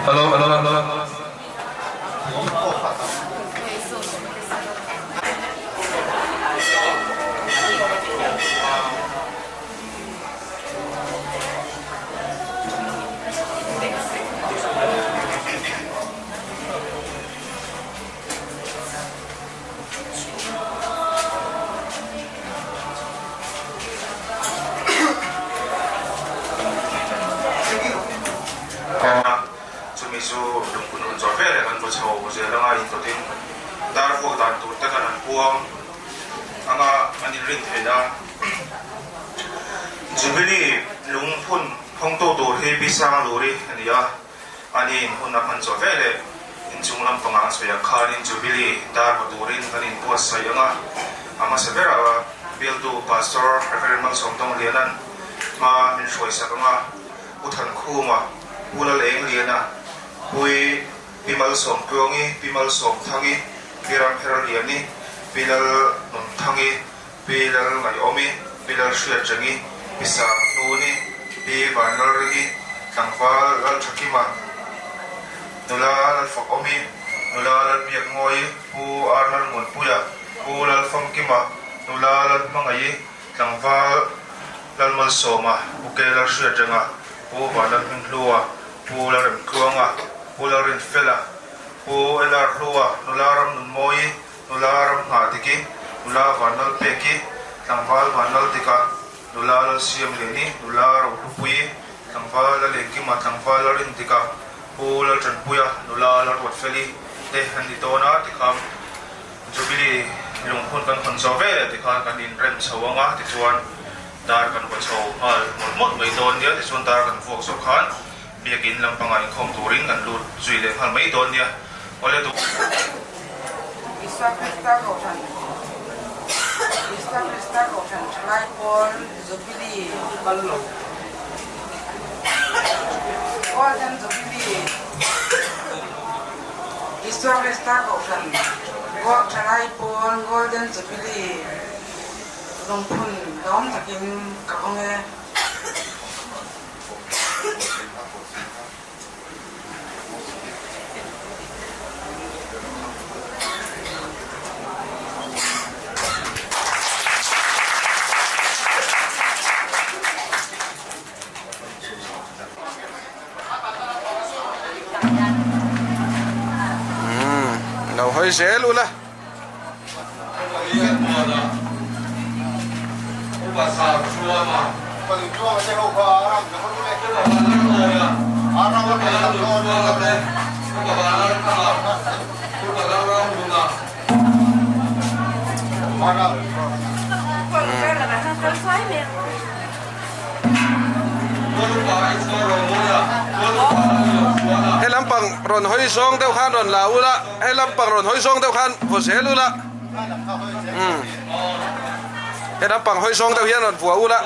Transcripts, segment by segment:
Hello hello hello. Chumi chu lungphun hun zawh veleh kan vaw chho zel anga intawtin dar vuak dan tur te kan han puang anga an inrin theih a. Jubilee lungphun hawngtu tur hi Pi Sangluri a ni a. Ani in hun a hman zawh veleh inchung lampangah an sawi ang khanin Jubilee dar haw turin kan inbuatsaih ang a, a hmasa berah bialtu Pastor Rev. Malsawmtawng Liana'n hma min hruaisak ang a, Pu Thankhuma, Pu Lalengliana, Pui Pi Malsawmtluangi, Pi Malsawmthangi, Pi Ramherliani, Pi Lalnunthangi, Pi Lalngaihawmi, Pi Lalhriatrengi, Pi Sanghnuni, Pi Vanlalringi, Tlangval Lalthakima, Nula Lalfakawmi, Nula Lalbiakngawii, Pu Arlalmuanpuia, Pu Lalfamkima, Nula Lalhmangaii, Tlangval Lalmalsawma, Pu Ke Lalhriatrenga, Pu Vanlalhminghlua, Pu Lalremtluanga, Pu Lalrinfela, Pu LR Hlua, Nula Ramnunmawii, Nula Ramnghah Diki, Nula Vanlalpeki, Tlangval Vanlaldika, Nula Lalsiamliani, Nula Rohlupuii, Tlangval Lalengkima, Tlangval Lalrindika, Pu Laltanpuia, Nula Lalruatfeli te an ni dawn a, tikhan Jubilee lungphun kan hawn zawh veleh tikhan kan inrem chho ang a, tichuan dar kan vaw chho nghal mawlh mawlh mai dawn nia, tichuan dar kan vuak zawh khan Biakin lampangah inkhawm turin kan lut zui leh nghal mai dawn nia. Awle duh. Isua Krista Kohhran Isua Krista Kohhran Thalai Pawl Jubilee Golden Jubilee Isua Krista Kohhran Thalai Pawl Golden Jubilee Lungphun lawm takin ka hawng e. Lo hawi zel ula. He lampang rawn hawi zawng deuh khan rawn la ula, he lampang rawn hawi zawng deuh khan vaw zel ula. Umm he lampang hawi zawng deuh hian rawn vua ula.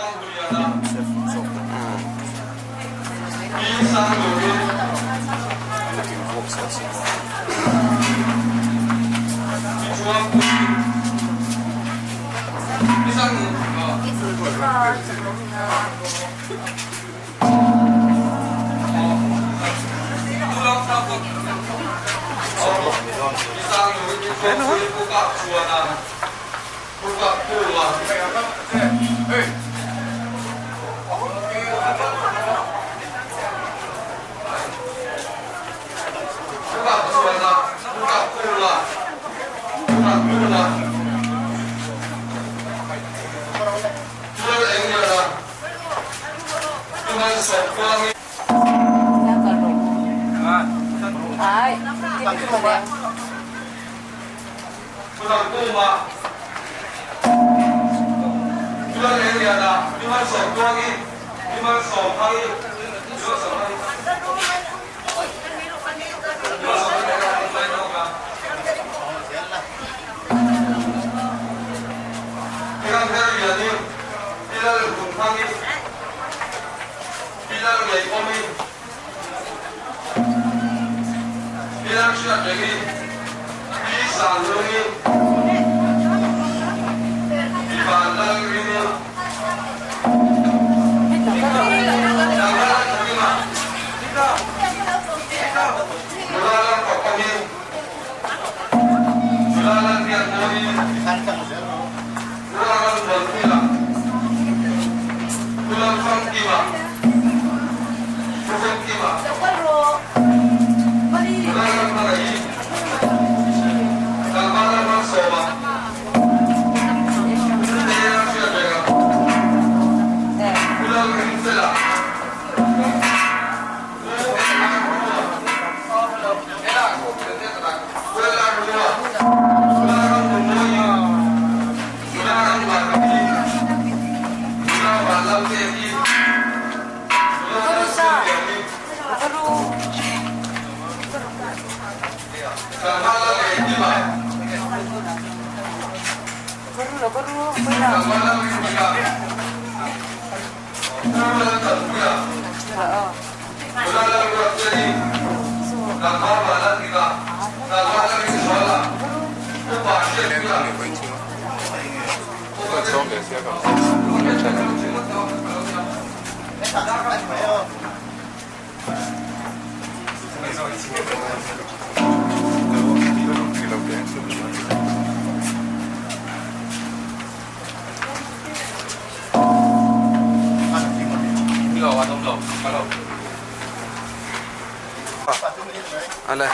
Ale.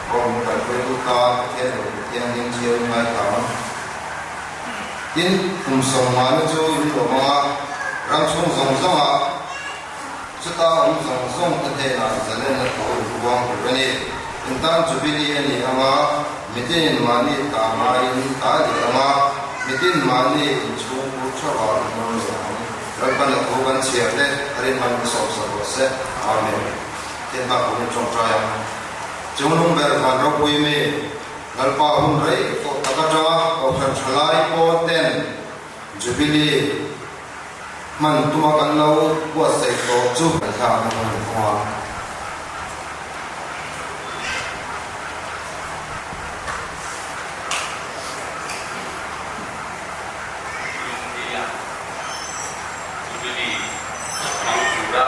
Kawng kaihhruaitu tan Pathian Ropui Thianghlim chhiar in ngaithla ang. Tin, kum sawmngana chu in lawm ang a, ram chhung zawng zawngah chuta awm zawng zawng te hnenah zalenna tho in puang tur a ni. In tan Jubilee a ni ang a, mitin in mahni ta ngaiin ta leh ang a, mitin mahni inchhungkhur theuhah in awm leh ang. Lalpan a thu kan chhiar te a rinman ka sawmsak rawh se. Amen. Tin hna kum in tawngtai ang. Chungnung ber van ropui mi, Lalpa hun rei tawh tak atanga Kohhran thalai pawl ten Jubilee hman tuma kan lo buatsaih tawh chu kan thlak na hmun kawngah. Lungnia Jubilee hmang tura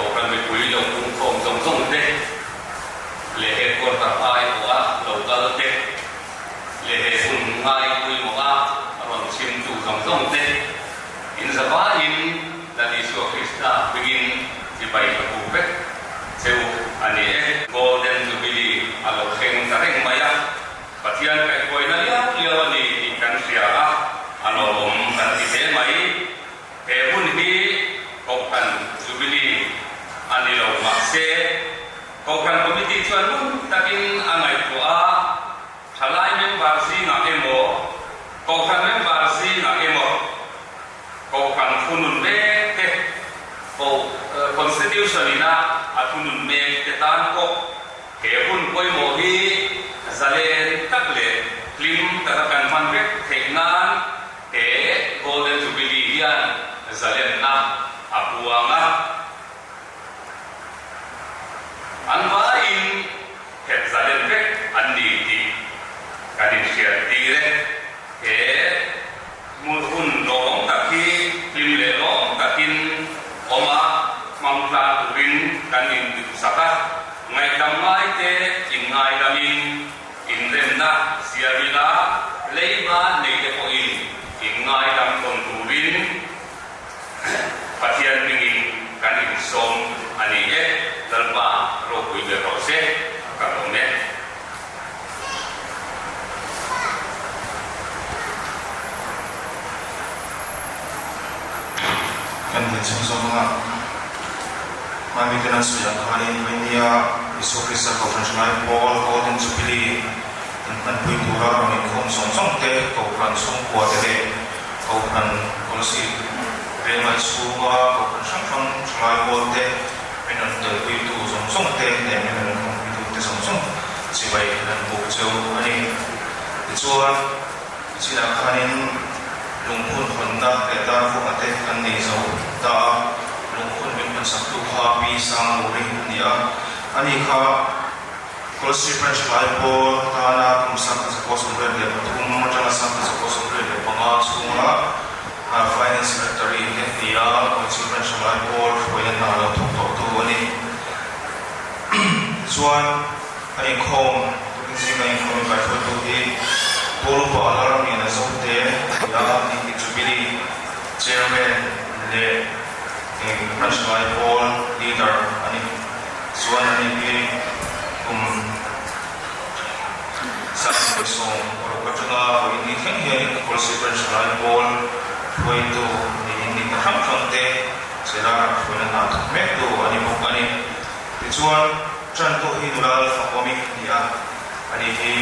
Kohhran mipui lo pungkhawm zawng zawng te leh headquarter ai pawha lo kal te leh he hun ngai pawimawha rawn chhimtu zawng zawng te inzavaiin Lal Isua Krista hmingin chibai ka bu vek cheu a ni e. Golden Jubilee a lo thleng ta reng mai a, Pathian kaihhruaina liau liau a ni tih kan hria a, a lawmawm kan ti hle mai. He hun hi Kohhran Jubilee a ni lo mahse, Kohhran Committee chuan ngun takin a ngaihtuah a, thalai member zingah emaw, Kohhran member zingah emaw, Kohhran thunun mek te, Constitution ina a thunun mek te tan pawh he hun pawimawh hi zalen tak leh hlim taka kan hman vek theih nan he. Golden Jubilee hian zalenna a puang a. An vaiin het zalen vek an ni tih kan inhriat tir e. He hmun hun lawm tak hi hlim leh lawm takin awm a, hmang tlan turin kan induhsak a, ngaihdam ngaite inngaidamin inremna siam ila, leiba neite pawhin inngaidam tawn turin Pathian hmingin kan insawm a ni e, Lalpa ropui ber rawh se, ka lawm e. Kan din chhung zawnga hmai miten an sawi ang khanin Vainia Isua Krista Kohhran Hrilai Pawl Golden Jubilee in hmanpui tura rawn inkhawm zawng zawng te, Kohhran chhungkua te leh Kohhran Policy venglai chhunga Kohhran hrang hrang Hrilai Pawl te min rawn telpuitu zawng zawng te leh min rawn inkhawmpuitu te zawng zawng chibai an buk cheu a ni. Tichuan, chinah khanin lungphun hawnna leh dar vuahna te kan nei zo ta a, lungphun min hawn-saktu kha Pi Sangluri a ni a, ani kha Kolasib Branch hlai pawl tana kum 1983 atanga 1985 chhunga Finance Secretary te ni a, Kolasib Branch hlai pawl hruaina hna lo thawk tawhtu a ni. Tichuan, a inkhawm, tukin zinga inkhawm inkaihruaitu hi Pawlupa Lalramliana Zote a ni a, ani hi Jubilee Chairman leh Branch hlai pawl Leader a ni. Chuan ani hi kum 2016 atanga vawiin ni thleng hianin Kawlsih Branch Thalai Pawl hruaitu niin nihna hrang hrang te zela hruaina hna thawk mektu a ni bawk a ni. Tichuan tan pawh hi nula Lalfakawmi a ni a, ani hi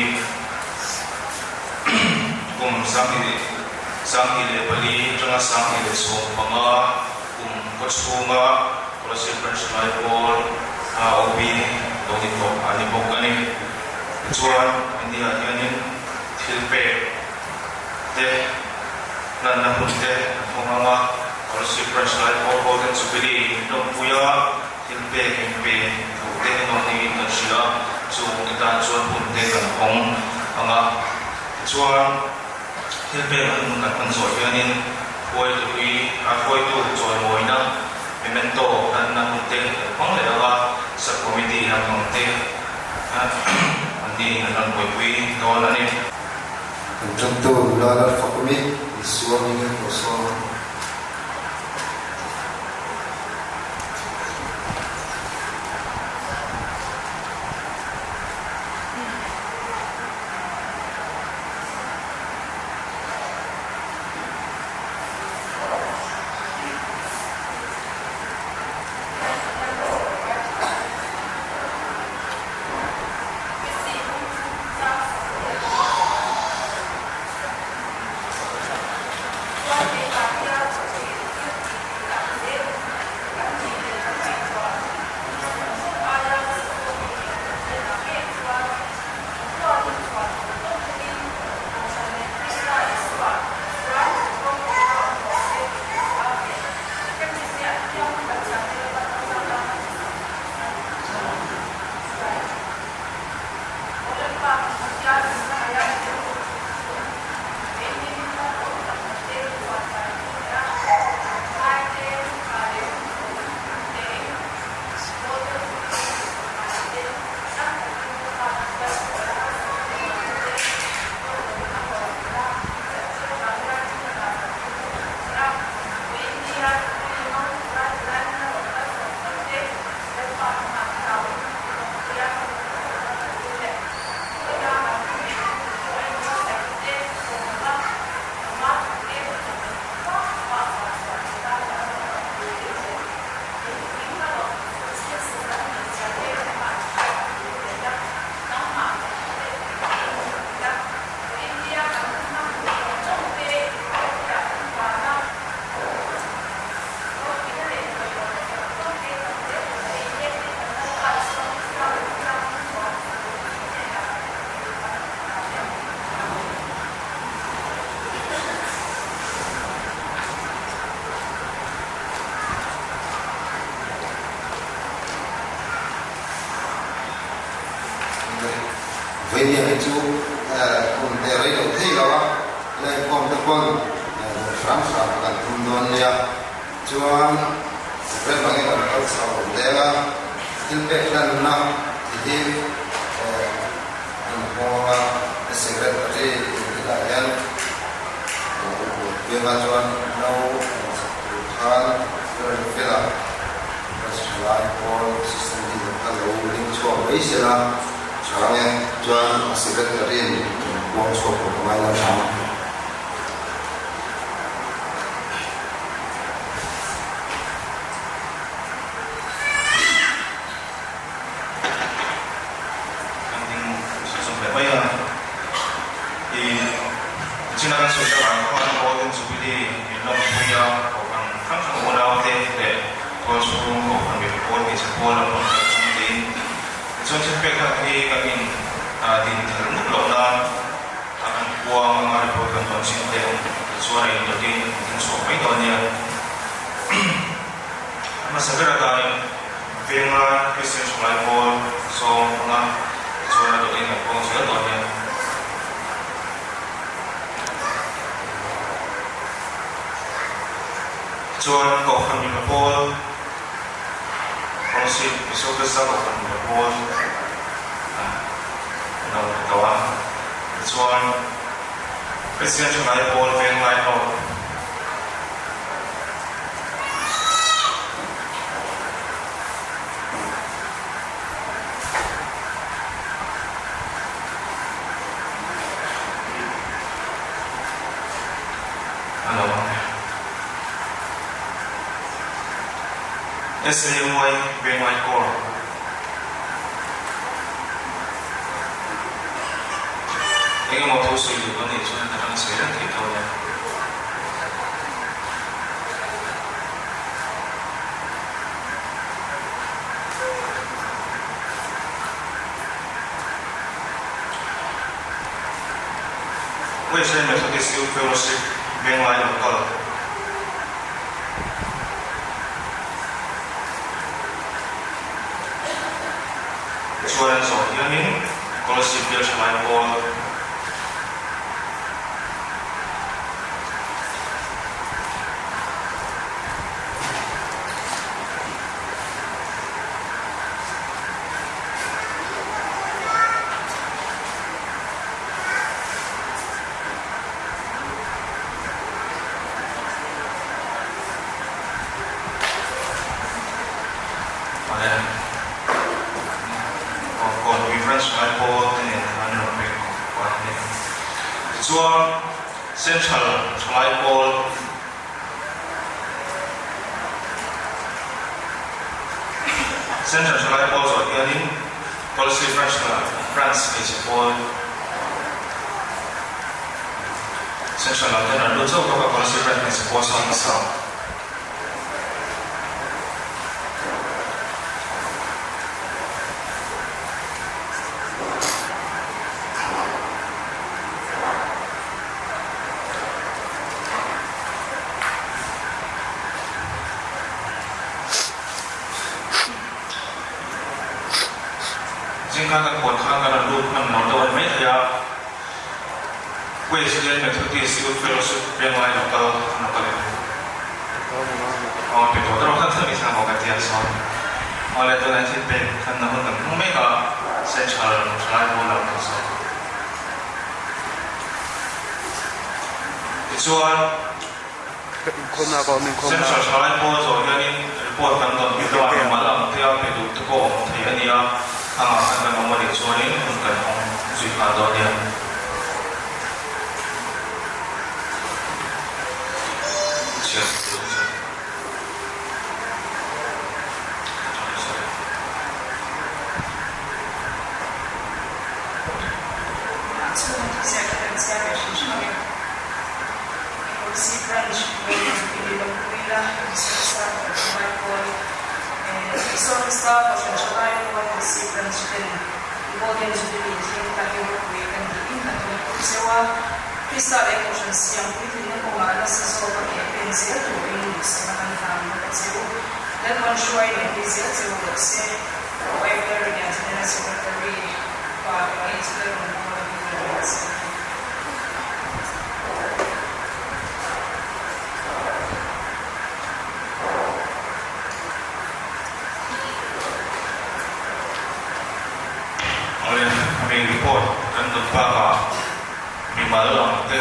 kum 2004 atanga 2015 kum kawchhunga Kolasib Branch Thalai Pawl OB lo ni tawh a ni bawk a ni. Tichuan, India hianin thil pek te hlanna hun te an hawng ang a, Kolasib Branch Thalai Pawl Golden Jubilee lawmpui a thil pek in pe duh te en awm niin kan hria a, chung te tan chuan hun te kan hawng ang a. Tichuan, thil pek hun kan hman zawh hianin hruaitu hlui a hruaitu chawimawina Memento hlanna hun te kan hmang leh ang a, Sub Committee lam ang te an ni an rawn buaipui dawn a ni. Kan tantu nula Lalfakawmi Isua hmingin ka sawm a. chu kum te rei lo thei lo a, la inkhawm te pawn dawr hram hram kan tum dawn nia. Chuan rem angin an kal chho leng a, thil pek hlanna ti hi an hawng a, secretary intinah hian pianga chuan no an chak tur khan Lalrinfela Branch thalai pawl assistant leader kha lo ring chhuak mai sela tha nge chuan a secretary in puang chhuak tur ka ngaina hram. Kan ding zawm leh mai a, i chin a kan sawi tak ang khan Golden Jubilee in lawmpui a, kohhran hrang hrang unaute leh tual chhung kohhran mipa pawl hmeichhe pawl lam rawn kal chung tiin tichuan thil pek hlak hi kan in din thar nuk loh nan A kan kuang anga report kan dawn chin te tichuan a indawtin an ding chhuak mai dawn nia. A hmasa ber atanin Venglai Kristian Thalai Pawl zawng anga tichuan a dawtin kan kuang zel dawn nia. Tichuan Kohhran Mipa Pawl, Fellowship Mizo Beza Kohhran Mipa Pawl an lo ti tawh a. Tichuan, Kristian Thalai Pawl Venglai ho a lo awm e. SAMY Venglai Corps. Eng emaw thu sawi duh kan nih chuan ka tang sawi reng thei tho nia. Wesley Methodist Youth Fellowship Venglai Local. Chuan an zawh hianin Kolasib bial thalai pawl Awle, Kawnpui Branch ngai pawl te nen khan an rawn pek kawp a ni. Tichuan, Central Thalai Pawl Central Thalai Pawl zawh hianin Policy Branch Branch hmeichhe pawl Central lam ten an lut chauh bawk a, Policy Branch hmeichhe pawl sawn hmasa. Zingkhan kan puan khan kan rawn lut hman lo deuh a ni maithei a. Wesleyan Methodist Youth Fellowship Venglai Local an rawn kal em? Aw pe tawh dawn khan thil thlang bawk a tia sawn. Aw le tunah thil pek thanna hun kan hmang mek a, Central Thalai Pawl lam kan sawn. Tichuan Central Thalai Pawl zawh hianin report kan dawn hnu a, mimal ang te a pe duh te pawh awm thei a nia, khangah khan kan awm a nih chuanin hun kan hmang zui nghal dawn nia. A chhung thuziak hi kan chhiar ve hrim hrim ang e. Policy Branch Golden Jubilee lawmpui la Mizosa Kohhran Thalai Pawl Mizosa Kohhran Thalai Pawl Policy Branch ten Golden Jubilee thleng ta hi ropui kan tiin kan lawmpui zeuh a. Krista leh Kohhran siam puitlinna kawngah nasa zawk a ke pen zel turin duhsakna kan hlan bawk a che u. Lalpan hruai leh pui zel che u rawh se. Waivler Rian General Secretary Pa H. Lalrawngbawla. kan sawi a ni. Awle, mi report kan dawn bakah mimal ang te.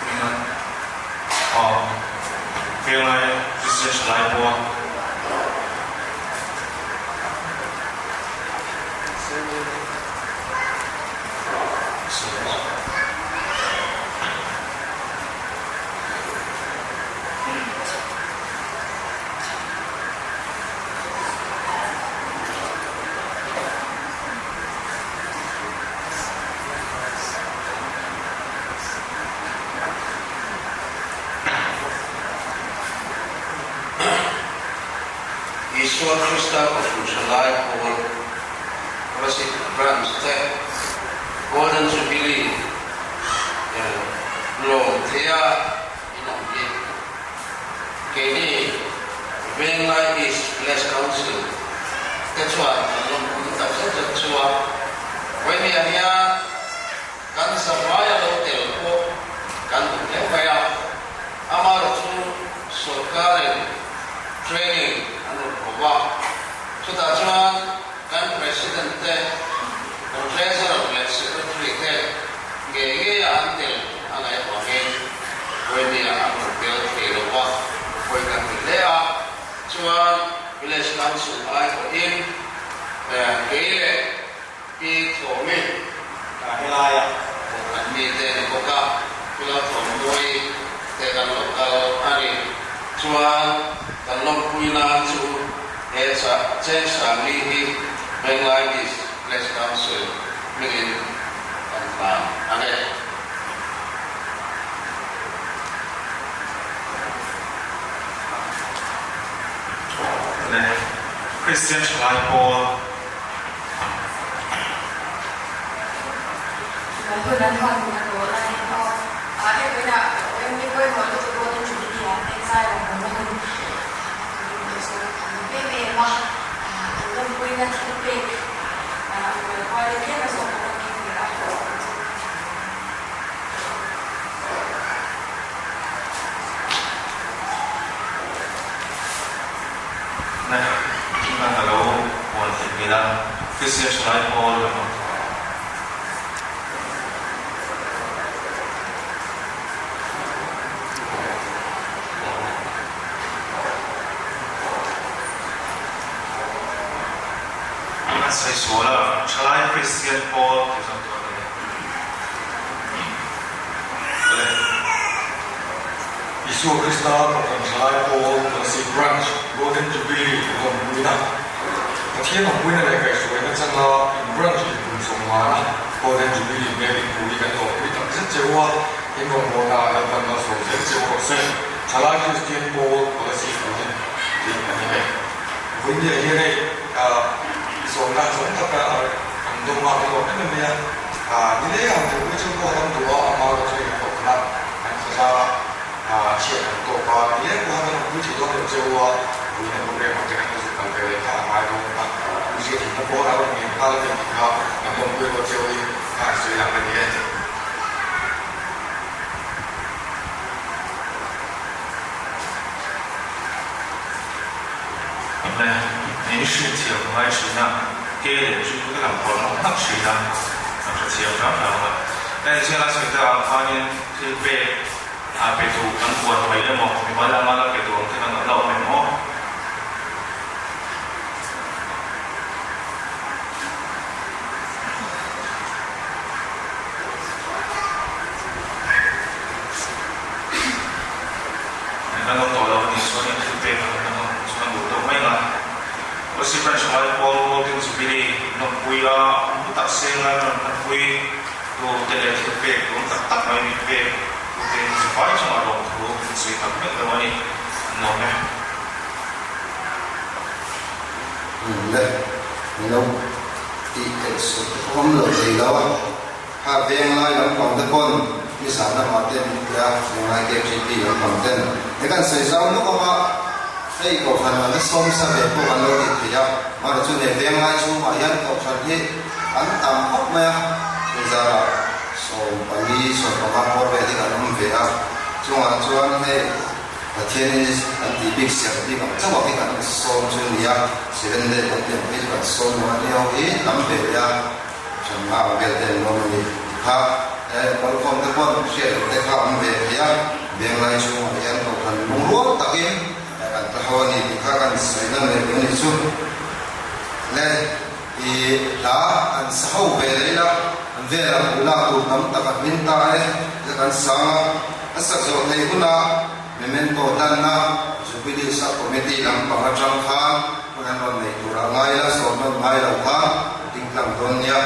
Mimal aw Venglai Christian Thalai pawh. Isua Krista Kohhran Thalai Pawl Kolasib Branch te Golden Jubilee lawm theia in awm hi keini Venglai East Village Council te chuan kan lawmpui tak zet zet chu a. Vawinia hian kan zavaia lo tel pawh kan duh hle mai a, amaherawhchu sawrkarin training an rawn ho va, chutah chuan kan President te, kan Treasurer leh Secretary te ngei ngeia an tel a ngaih avangin vawinia an rawn tel thei lo va, pawi kan ti hle a, chuan Village Council aiawhin kei leh Pi Thawmi helaia pawh an mi te ni bawk a, Pula Thawmmawi te kan lo kal a ni. Chuan kan lawmpui nan chu he Cheng Sangli hi Benglai East Village Council hmingin kan hlan a ni. Leh Kristian Thalai Pawl. Kan hun an hman a dawn a ni maw? A hemi na eng ni pawimawh lutuk Golden Jubilee ah te zai rawn awm a hun a turin te chu an awm em em a, an lawmpuina thil pek rual kual in tlem a zawk an rawn keng ber a. Na thil a lo puan theih ngei la, Kristian Thalai Pawl lam ang tho. An sawi sual a, Thalai Kristian Pawl tih zawng tur a ni. Awle. Isua Krista Kohhran Thalai Pawl Kolasib Branch Golden Jubilee lawmpuina Pathian awmpuina leh kaihhruaina changa in branch in kum sawmngana Golden Jubilee hmel in hmu hi kan lawmpui tak zet che u a, in rawngbawlna ah Lalpan malsawm zel che u rawh se. Thalai Kristian Pawl Kolasib Unit tih a ni e. Vawinia hian hei sawmna zawng taka an dawng a, kan lawm em em mai a. Nileng ang thupui chu pawh ram duh a, ama rawh chu hei kan awm a, kan khawtlang a, chhiat kan tawk a, nileng pawha kan awmpui thei dawn lo che u a, vawiina program ang te kan la zuk kal ve leh kha a ngai dawn a, hriat thihna pawh a rawn ngen nghal a ni tih kha kan lawmpui rual che u hi kha an sawi lang a ni e. Le, i hriatthiam ka ngai thin a, ke leh chu ka lang pawlh hlawk hlak thin a, ka hrethiam hram hram a. Ka inziak a sawi tak ang khanin thil pek a pe duh kan puan mai emaw, mimal anga la pe duh ang te kan awm lo em aw? Kan awm tawh lo a nih chuan in thil pek ang kan awm chuan duh tawk mai ang a. Awsi Branch Hmai Pawl Golden Jubilee lawmpui a hmu tak seng a rawn hmanpui tu te leh thil pek duang tak tak mai min pek tu te in zufai chungah lawmthu min sawi tak meuh lo a ni. An lawm e. Le, lo tih theih suh te pawh awm lo thei lo a. Kha venglai lampang te pawn nizan lamah te min tia, venglai KTP lampang ten he kan sawi zau lawk ang a. Hei Kohhran an la sawm sa ve pawh kan lo tih thei a, amaherawh chu nei venglai chhungah hian Kohhran hi an tam khawp mai a, chu zarah 14, 15 pawr vel hi kan awm ve a, chungah chuan hei Pathian hi an tih bik serh bik ang chauh ah hi kan sawm chu a ni a, seven day kan tih ang phei chu kan sawm lo a ni ho hi tam ve leh a, hran nghak vel te an lawm a ni tih kha kalkhawm te pawh an hriat loh te kha a awm ve thei a, venglai chhungah hian Kohhran lungrual takin kan tla ho a ni tih kha kan sawi lan leh duh a nih chu. Le i hla an sa ho ve leh ila an velah buh lak tur tam tak a hmin ta e tih kan sang a, a sak zawh theih hunah Memento hlanna Jubilee Sub Committee lampang atang khan hun an rawn nei turah ngai la sawm nawn ngai lo khan ding tlang dawn nia.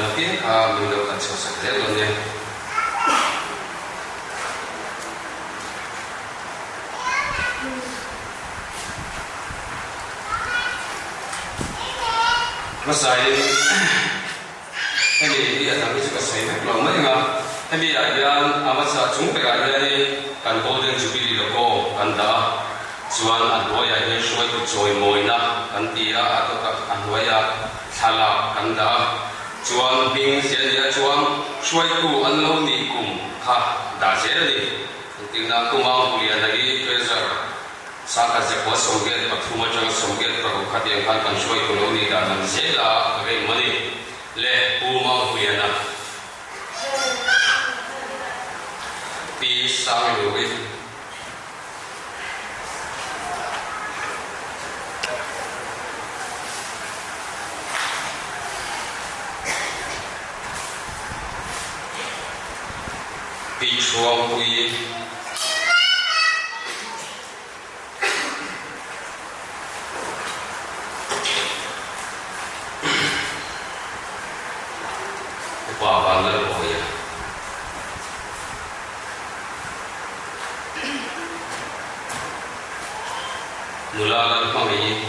apiang kha min lo kan chhuah sak zel dawn nia. Hmasain hemi hi a dang hi chu ka sawi vek lo mai ang a, hemi ah hian a hmasa chung berah hianin kan Golden Jubilee logo kan dah a, chuan a hnuaiah hian hruaitu chawimawina kan ti a, a dawtah a hnuaiah thlalak kan dah a, chuan hming zel nia chuan hruaitu an lo nih kum kha dah zel a ni. Engtikna Kumang Huliana hi Treasurer Sangkhat Zakua 83 atanga 86 khatiang khan kan hruai tur lo nih dan ang zela rem a ni. Le Pu Mang Huliana Pi Sangluri. Pi Chhuangpuii. Upa Vanlalbawia. Nula Lalhmangaih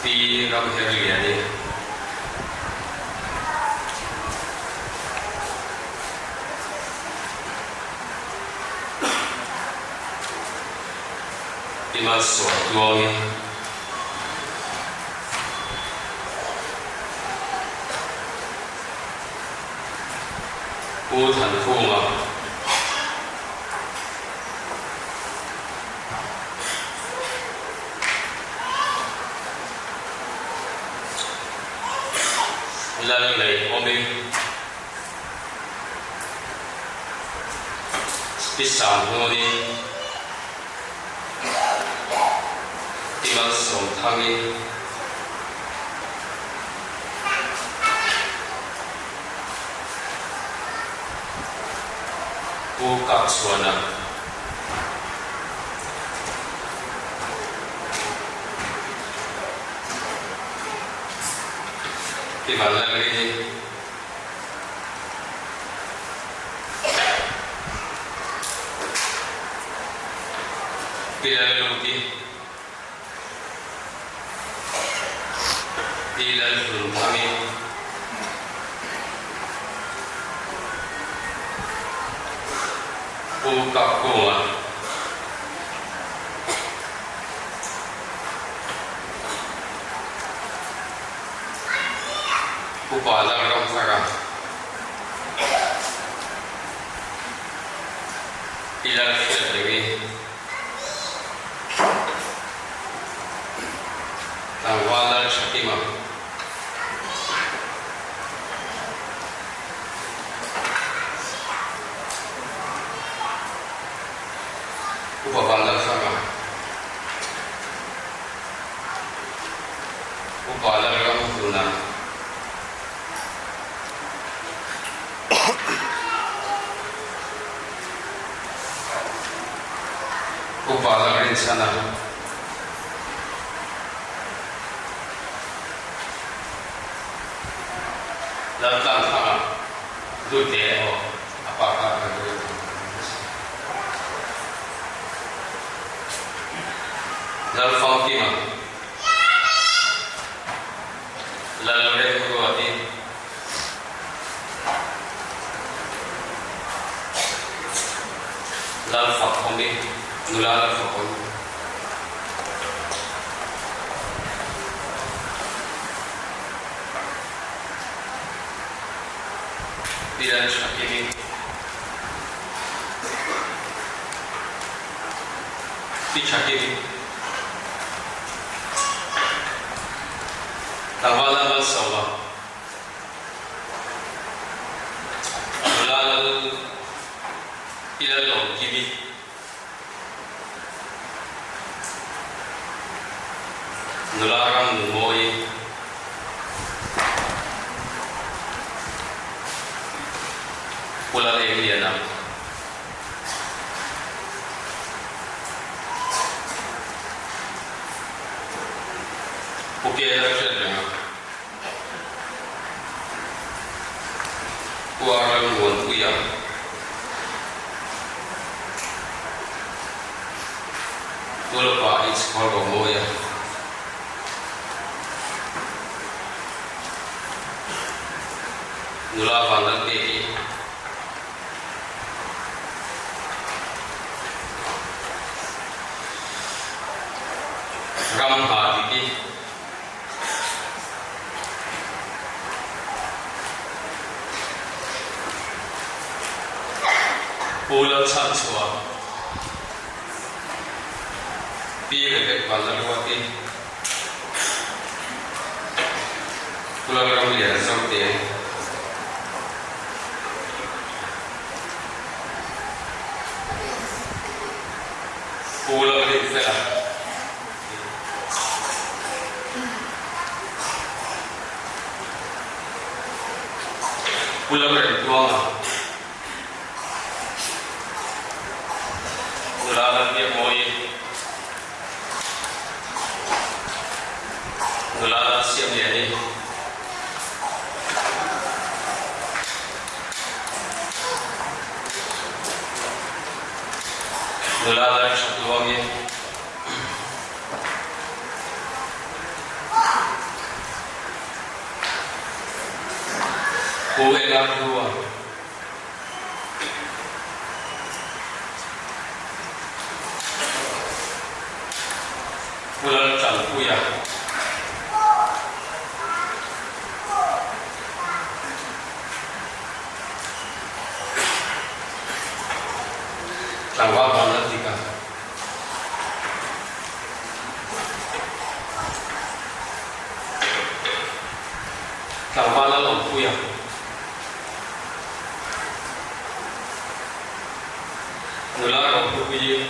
Pi Ramherliani. Pi Malsawmtluangi. Pu Thankhuma. Lal nei awmin Pi Sanghmuni, Pi Malsawmthangi, Pu Kapchhuana. Pi Vanlalrini. Pi Lalluti. Pi Lalhlunthami. Pu Kapkunga. Upa Lalramthara. Pi Lalhriatrengi. Tlangval Lalthakima. Upa Vanlalhranga. Upa Lalramhluna. Upa Lalrinchhana. Laltlanthanga Dute aw a pa kha ka duh a Lalfangkima Lalremruati Lalfakawmi Nula Lalfakawmi. Pi Lalthakimi. Pi Thakimi. Tlangval Lalmalsawma. Nula Lal Pi Lallawmkimi. Nula ram nu mawi. Pu Lal Eng Liana. Pu Ke Lal Hriat Renga. Pu Lalmuanpuia. Pu Lapa H Khualromawia. Nula Vanlalpeki. Ram hna diki. Pu Lalchhanchhuah, Pi Rebek Vanlalruati, Pu Lalramliana Zote, Pu Lalrinfela. Pu Lalremtluanga, Nula Lalbiakmawii, Nula Lalsiamliani, Nula Lalthatluangi. Pu Ela Hlua. Pu Laltanpuia. Tlangval Vanlaltika. Tlangval a lawmpui a. Nula Rohlupuii.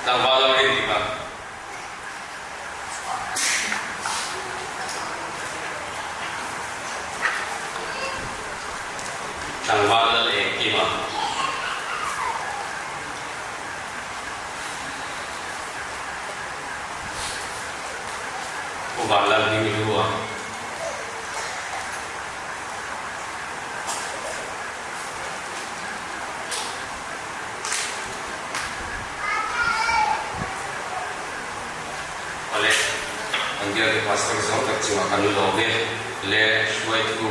Tlangval a rin dik a. Tlangval lal engkim a. Pu Vanlal hming lu a. Awle, kan bialtu pastor zawng tak chungah kan lawm e le hruaitu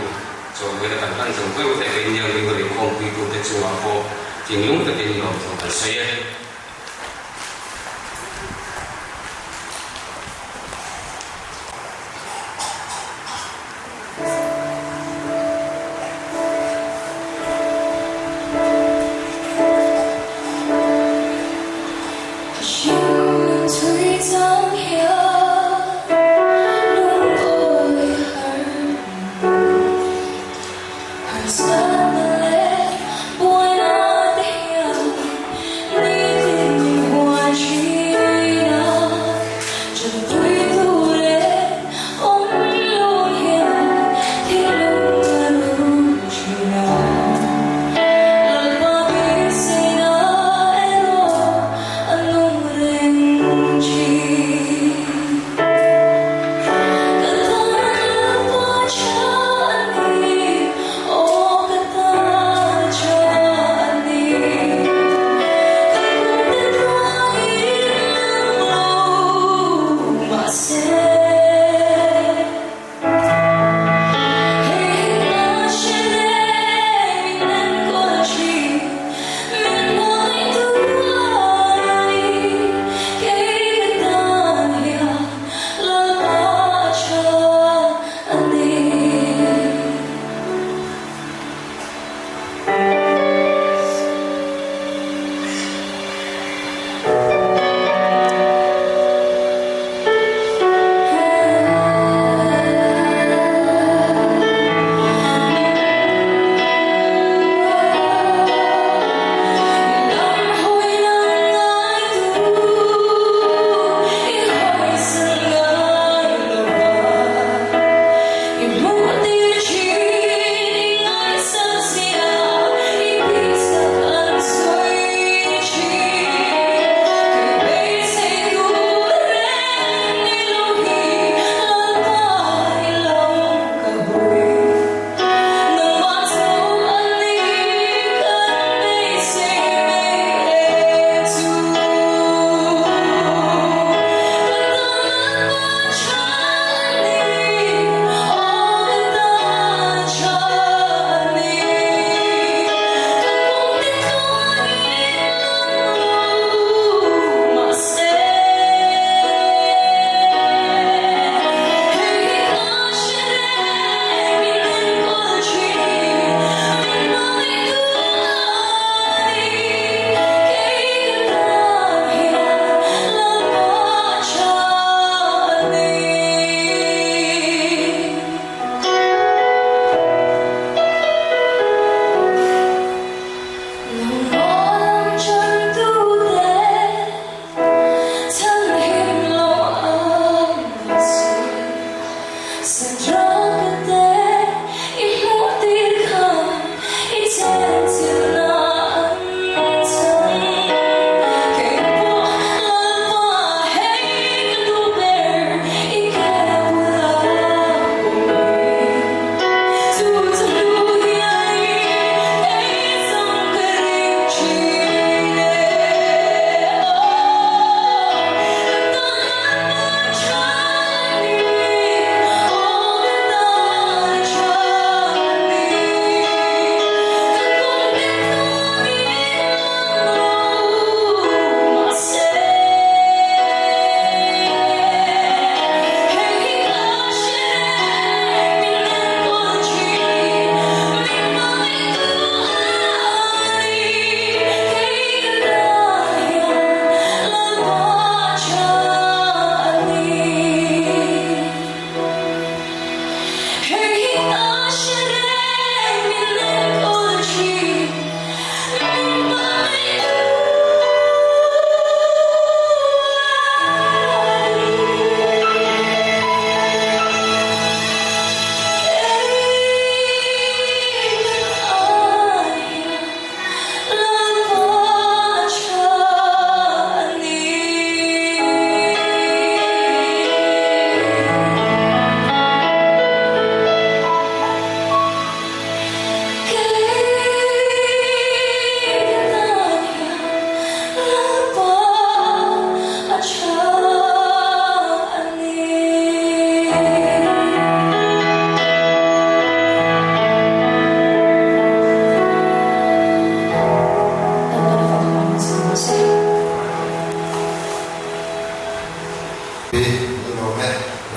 chawhmawina kan hlan zawng zawng te leh Indian River inkhawmpuitu te chungah pawh thinlung takin lawmthu kan sawi e.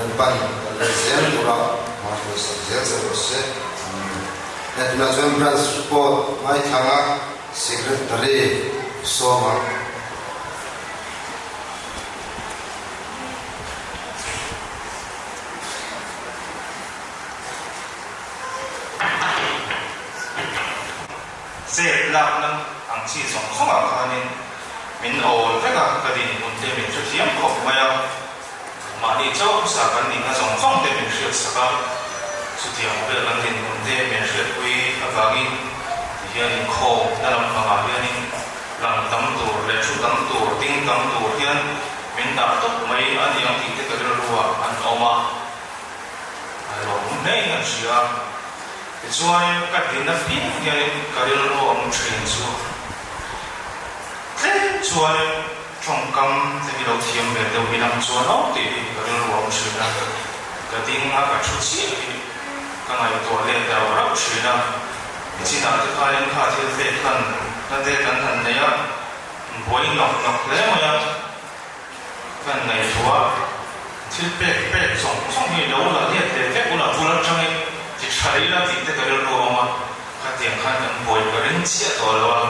Lalpan kan leh zel tura hma hruaisak zel che rawh se. Amen. He tunah chuan Branch Report ngaithlanga Secretary sawm ang. Chet lakna ang chi zawng zawngah khanin min awl vek a, ka dinhmun te min hrethiam khawp mai a, mahni chauh hmasa kan nihna zawng zawng te min hriatsak a, chutiang vel kan dinhmun te min hriatpui avangin tihian inkhawm na lampangah hianin lang tam tur leh thu tam tur, ding tam tur hian min dah tawp mai a ni ang tih te ka rilruah an awm a, a lawmawm hlein an hria a. Tichuan, ka din apiang hianin ka rilru a awm thin chu tlem chuanin tawngkam te hi lo thiam ve deuh hi lang chuan aw tih hi ka rilru a awm thin a, ka ding a ka thu chiah hi ka ngaihtuah let rauh rauh thin a, nichinah te khanin kha thil pek hlan na te kan han nei a, buai nawk nawk hle mai a. Kan ngaihtuah thil pek pek zawng zawng hi lo la let leh vek ula bul atangin ti tha leh ila tih te ka rilru a awm a, khatiang khan kan buai ka ring chiah tawh lo a,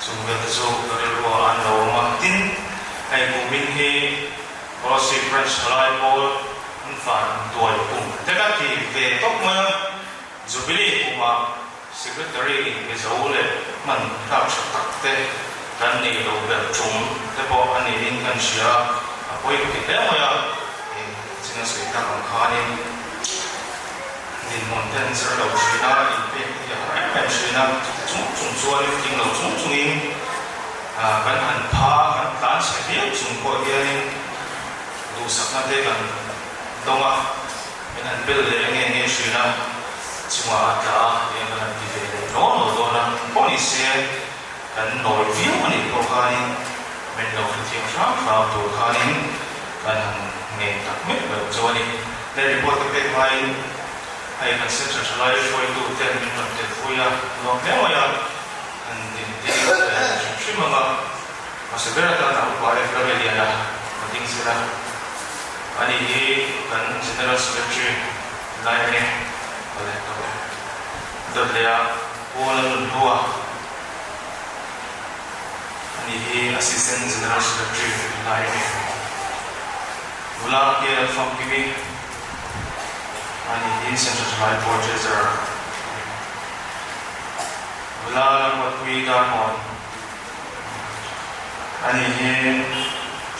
chung vel te chu ka rilru ah an lo awm a. Tin, hei kumin hi Kolasib Branch thalai pawl an van duai kum te ka ti ve tawp mai a, Jubilee kumah Secretary in Mizo leh hman tlak tha tak te kan neih loh ber tum te pawh a niin kan hria a, a pawi ka ti hle mai a, eng chin a sawi tak ang khanin dinhmun te an zir lo thin a, inpek te hi a har em em thin a, chuti chung chung chuanin tling lo chung chungin kan han pha a, kan tlan chhe viau chung pawh hianin duhsakna te kan dawng a. Min han bel leh nge nge thin a, chungah a tla a, eng kan han ti ve leh dawn lo dawn a, pawh ni se kan nawi viau a nih pawh khanin min lo hrethiam hram hram tur khanin kan han ngen tak meuh meuh chu a ni. He report ka pek hmain hei kan Central Thalai hruaitu ten min rawn telpui a, nuam hle mai a, han dintir ve hrim hrim ang a. Hmasa ber atan a upa Rev Laleliana a ding zel a, ani hi kan General Secretary lai a ni. Awle tawp e. Dawt leh ah Pu Lalnunhlua, ani hi Assistant General Secretary lai a ni. Nula K Lalfamkimi, ani hi Central Thalai Board Treasurer a ni. Nula Lalruatpuii Darmawn, Ani hi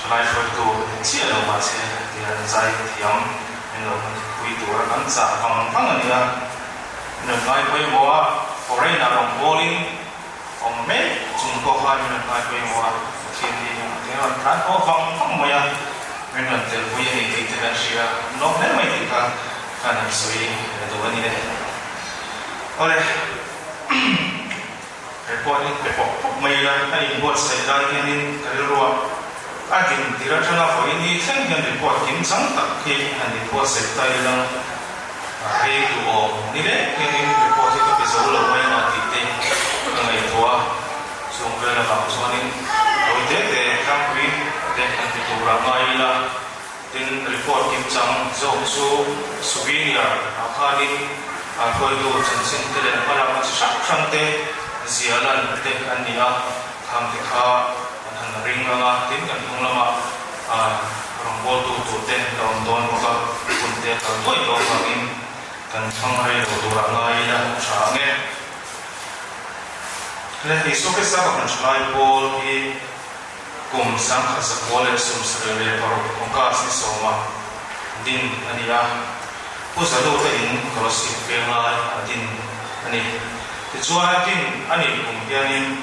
thalai hruaitu ni chiah lo mahse tihian zai thiam min lo hmanpui tura kan chah vang vang a nia. Min rawn ngai pawimawh a, foreign ah rawn bawlin awm mek chung pawh khan min rawn ngai pawimawh a, Pathian hi a te rawn tlan haw vang vang mai a, min rawn telpui a ni tih te kan hria, an lawm hle mai tih kha kan han sawi duh a ni e. Awle. Report in pe pawp pawp mai ila, a inbuatsaih lai hianin ka rilruah a din tir atanga vawiin hi thleng hian report kim chang tak hi han inbuatsaih ta ila a rei duh awm ni leh hianin report hi ka pe zo lo mai anga tih te ka ngaihtuah a, chung vel avang chuanin tawi te te tlangpui te han ti turah ngai ila, tin report kim chang zawk chu souvenir ah khanin a hruaitu chanchin te leh hmalakna chi hrang hrang te zia lan te an ni a, khang te kha an han ring ang a, tin kan hnung lamah rawngbawltu tur te la awm dawn bawk a, hun te a kal duai tawh avangin kan thlang rei lo turah ngai ila tha ang e. Le Isua Krista Kohhran Thalai Pawl hi Kum 1926 August ni sawma din a ni a, Pu Zaluta in Kolasib peng lai a din a ni. Tichuan a din a nih kum hianin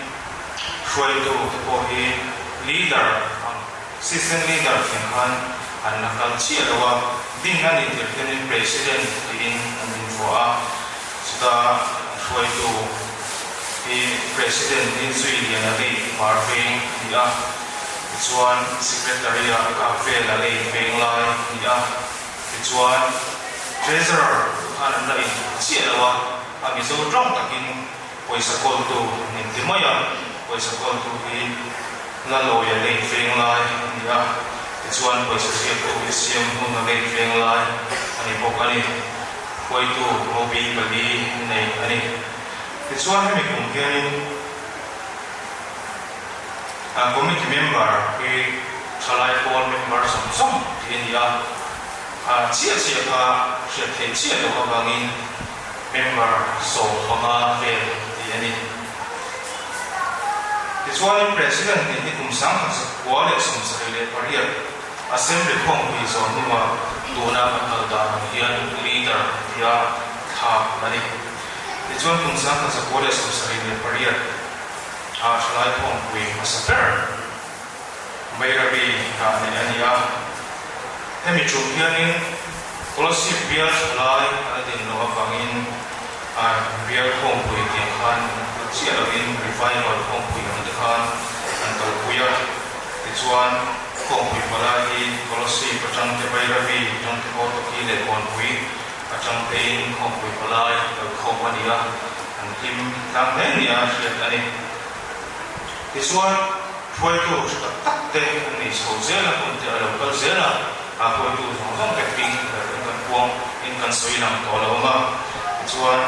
hruaitu te pawh hi leader ang system leader thleng khan an la kal chiah lo a, din a nih tirh hianin president tiin an invuah a, chuta hruaitu hi President hi Zui Lian a lei hmar veng a ni a, tichuan Secretary ah kap vel a lei veng lai a ni a, tichuan Treasurer khan an la in chiah lo a, a Mizo tawng takin pawisa kawltu an inti mai a, pawisa kawltu hi Lalawi a lei veng lai a ni a. Tichuan pawisa ziaktu hi siam hmun a lei veng lai a ni bawk a ni. Hruaitu Mobi pali nei a ni. Tichuan hemi kum hianin committee member hi thalai pawl member zawng zawng tih a ni a, chiah chiah kha hriat theih chiah loh avangin member 15 vel tih a ni. Tichuanin President nih hi kum 1978 Assembly khawmpui zawh hnuah tuna kan kal dan ang hian Leader tia thlak a ni. Tichuan kum 1978 ah Thalai khawmpui hmasa ber Bairabi ah neih a ni a. Hemi tum hianin Kolasib bial thalai a la din loh avangin bial khawmpui tiang khan kut chiah lovin revival khawmpui ang te khan an kalpui a. Tichuan khawmpui palai hi Kolasib atang te Bairabi atang te Hortoki leh Kawnpui atang tein khawmpui palai kalkhawm a ni a, an hlim tlang hle nia hriat a ni. Tichuan hruaitu tha tak tak te an nei chho zel a, hun te a lo kal zel a, a hruaitu zawng zawng te hming ber in kan puang in kan sawi lang tawh lo ang a. Tichuan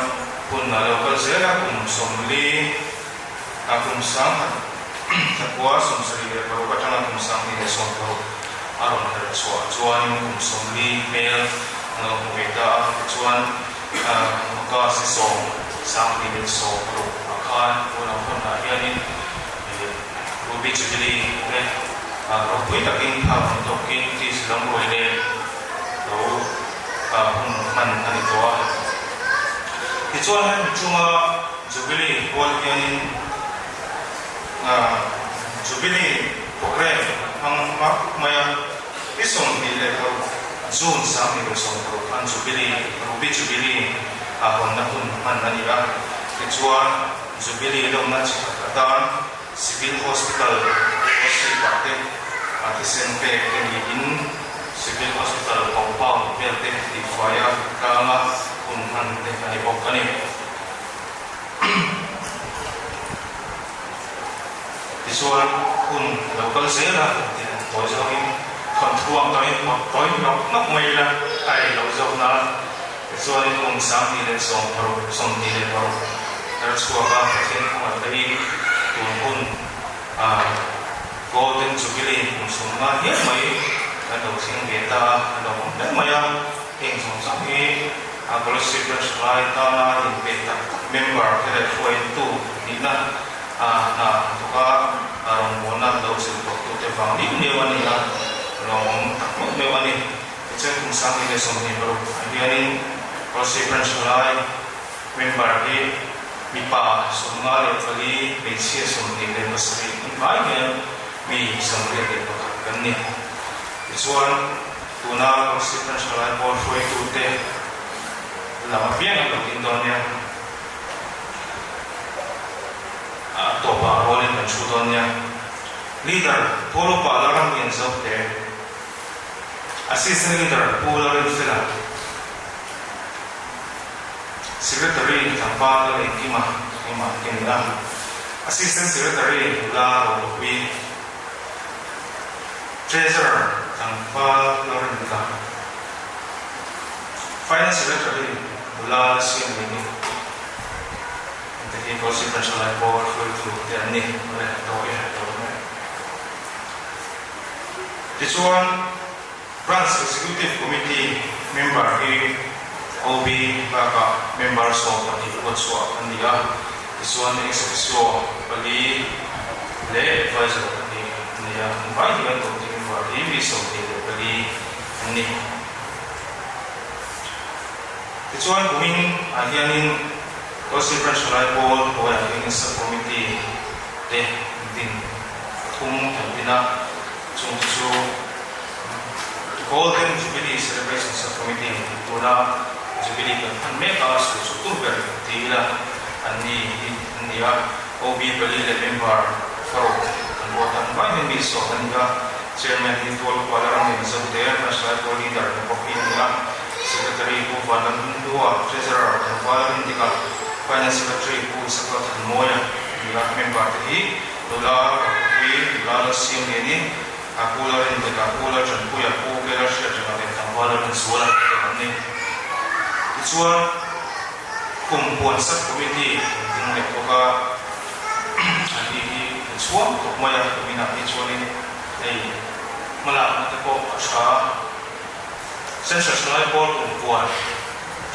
hun a lo kal zel a, kum 40 a kum 1976 atanga kum 2016 a rawn her chhuah chuanin kum 40 hmel an lo hmu ve ta a. Tichuan August ni 10, 2016 ah khan tuna hunah hianin Ruby Jubilee te ropui takin thla rawn tawkin Tisi lam ruai nen lo hun hman a ni tawh a. Tichuan hemi chunga Jubilee pual hianin Jubilee programme an hmang hmak mai a, ni 26 June 2016 khan Jubilee, Ruby Jubilee a hawnna hun hman a ni a. Tichuan Jubilee lawmna chi khat atan Civil Hospital Kolasib-ah te thisen pek te niin Civil Hospital compound vel te tihfai a tlanga hun hman te a ni bawk a ni. Tichuan hun a lo kal zel a, tawi zawngin thawnthu ang tawhin pawt tawi nawk nawk mai ila a ei loh zawk nan. Tichuanin kum 2016, 26 tar chhuak a Pathian kawngah tlahin tun hun ah Golden Jubilee kum 50 hial mai kan lo thleng ve ta a, a lo awm hle mai a, heng zawng zawng hi a Kolasib Branch lai tana inpe tak tak member te leh hruaitu nihna a hna thawk a, a rawngbawlna lo zir tawhtute vang liu liau a ni a, lawmawm tak meuh meuh a ni. Tichuan kum 2026 ah hianin Kolasib Branch lai member hi mipa 54, hmeichhia 27 an vai hian mi 81 kan ni. Tichuan tuna Kolasib Branch lai pawl hruaitute lam apiang an lo ding dawn nia. A tawpah rualin kan thu dawn nia. Leader Pu Lupa Lalramlian Zote, Assistant Leader Pu Lalrinfela, Secretary Tlangval Lalengkima keimah hi ka ni a, Assistant Secretary Nula Rohlupuii, Treasurer Tlangval Lalrindika, Finance Secretary Nula Lasiamliani. Hengte hi Gossip Branch lai pawl hruaitu te an ni. Awle, dawi a herh tawh mai. Tichuan, Branch Executive Committee member hi OB bakah member 12 ruat chhuah an ni a. Tichuan, ex officio pali leh advisor pahnih an ni a. An vai hian committee member hi mi 24 an ni. Tichuan, kumin ah hianin Kolasib Branch Thalai Pawl hnuaiah hianin Sub Committee te din pathum kan din a, chung te chu Golden Jubilee Celebration Sub Committee tuna Jubilee kan hman mek a, sul chu tur ber ti ila an ni hi an ni a, OB pali leh member paruk kan ruat ang vai hian mi sawm an ni a, Chairman hi Tualkuala ram in Zote Branch Thalai Pawl Leader ni bawk hi a ni a. Secretary Pu Vanlam Hindua, Treasurer Tlangval Rindika, Finance Secretary Pu Isaka Thanmawia ni a, member te hi nula Rohupui, nula Lalsiamliani. Pu Lalrindika, Pu Lalṭanpuia, Pu Kela Hriatrenga leh Tlangval Lalrinzuala te an ni. Tichuan, Kum Puan Sub Committee an ding leh bawk a, an ni hi an chhuang khawp mai a, kuminah hi chuanin hei hmalakna te pawh a tha a. Central Thalai Pawl Kum Puan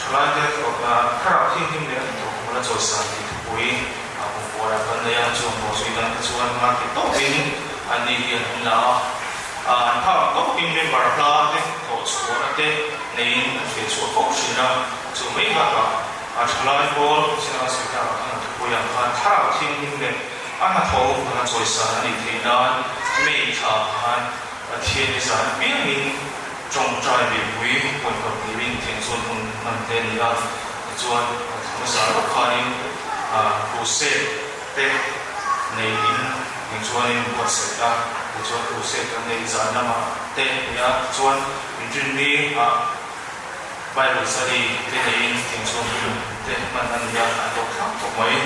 Thalaite thlarau thianghlim leh a hnathawk hmala chawisan tih thupui a kum puanah kan nei a, chuan bawhzui dangte chuan hma ti tawkin anni hian an la a. An phak tawkin member hla te thawh chhuahna te neiin an feh chhuah fo thin a, chu mai bakah a thalai pawl chin a sawi takah khan a thupuiah khan thlarau thianghlim leh a hnathawh hmala chawisan a nih theih nan May thla khan Pathian i zan apiangin tawngtai beihpui pawihkawp turin tiang chuan hun hman te a ni a, tichuan hmasa lawk khanin crusade te neiin tiang chuanin buatsaih a, tichuan crusade kan neih zan lamah te a ni a, tichuan inrinni ah Bible study te neiin tiang chuan hun te hman a ni a, a hlawk thlak khawp mai,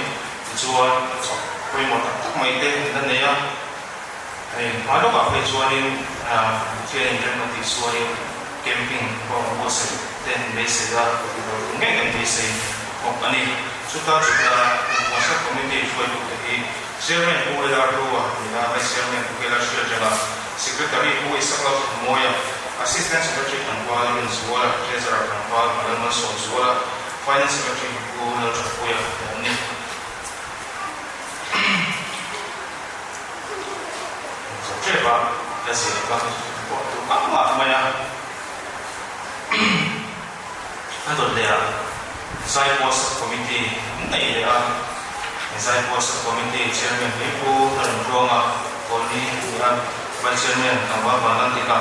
tichuan chawp pawimawh tak tak mai te an la nei a. Hei hma lawkah phei chuanin Pathian inremna tih sualin camping pawh an buatsaih te an beisei a, tih ngei kan beisei bawk a ni. Chuta chuta Kumpuansak Committee hruaitute hi Chairman Pu LR Hlua ni a, Vice Chairman Pu Kailash Hriatrenga, Secretary Pu Isak Lalthanmawia, Assistant Secretary Tlangval Rinzuala, Treasurer Tlangval Lalmalsawmzuala, Finance Secretary Pu Lalthapuia te an ni. Zo tep a, ka zir ka pawh tur tak mah mai a. A dawt leh ah Zaipawl Sub Committee an nei leh a, Zaipawl Sub Committee Chairman hi Pu Lalintluanga Kawlni a ni a, Vice Chairman Tlangval Vanlaltika,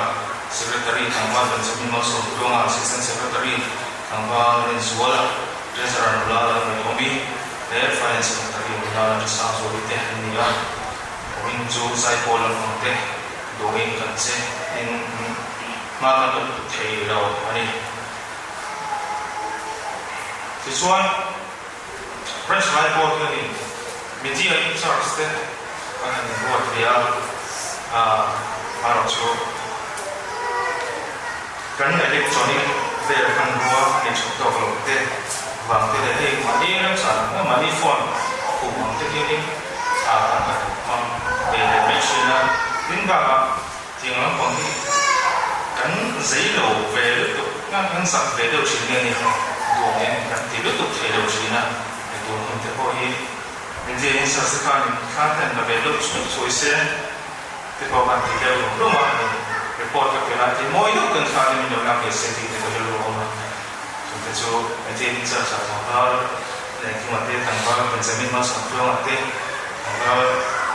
Secretary Tlangval Benjamin Malsawmtluanga, Assistant Secretary Tlangval Rinzuala, Treasurer nula Lalngaihawmi leh Finance Secretary nula Lalṭhasangzuali te an ni a. Kumin chu zaipawl lampang te dawngin kan che in hma kan la lutuk thei lo a ni. Tichuan, Branch Zaipawl hianin Media in charge te kan han inruat ve a, amaherawhchu kan electronic vel hmanrua nei that tawk lo te vang te leh hei mahni remchang ang mahni phone khum ang te hianin kan han hmang ve leh mai thin a. Tin bakah tiang lampang hi kan zei lo ve lutuk nga kan zak ve deuh thin nge ni duangin kan ti lutuk thei lo thin a, hei tun hun te pawh hi India in Sasikanin thla ten la ve deuh chhuih chhuih se. Te pawh kan ti deuh rum rum a ni. Report ka pe lai te mawi deuh kan thla te min lo lak ve se tih te ka rilru a awm a. Chung te chu Meitei in charge ah tlangval leh Kima te tlangval Benjamin Malsawmtluanga te tlangval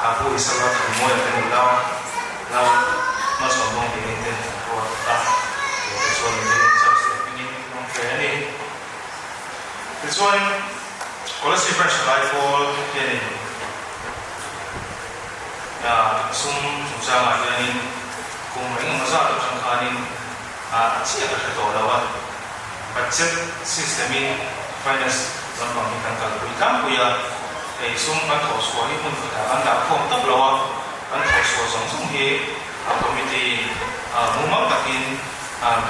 Apu Isaka Thanmawia te nula Lal Malsawmdawngdini te an ruat a. Chung te chuan Meitei in charge te hmingin an awm ve a ni. Tichuan Kolasib Branch Thalai Pawl hianin Sum chungchangah hianin kum engemaw zat atang khanin a chiah ka hre tawh lo a, budget system-in finance lampang hi kan kalpui tlangpui a, hei sum kan thawh chhuah hi hmun khatah kan dah khawm tawp lo a, kan thawh chhuah zawng zawng hi a committee mumal takin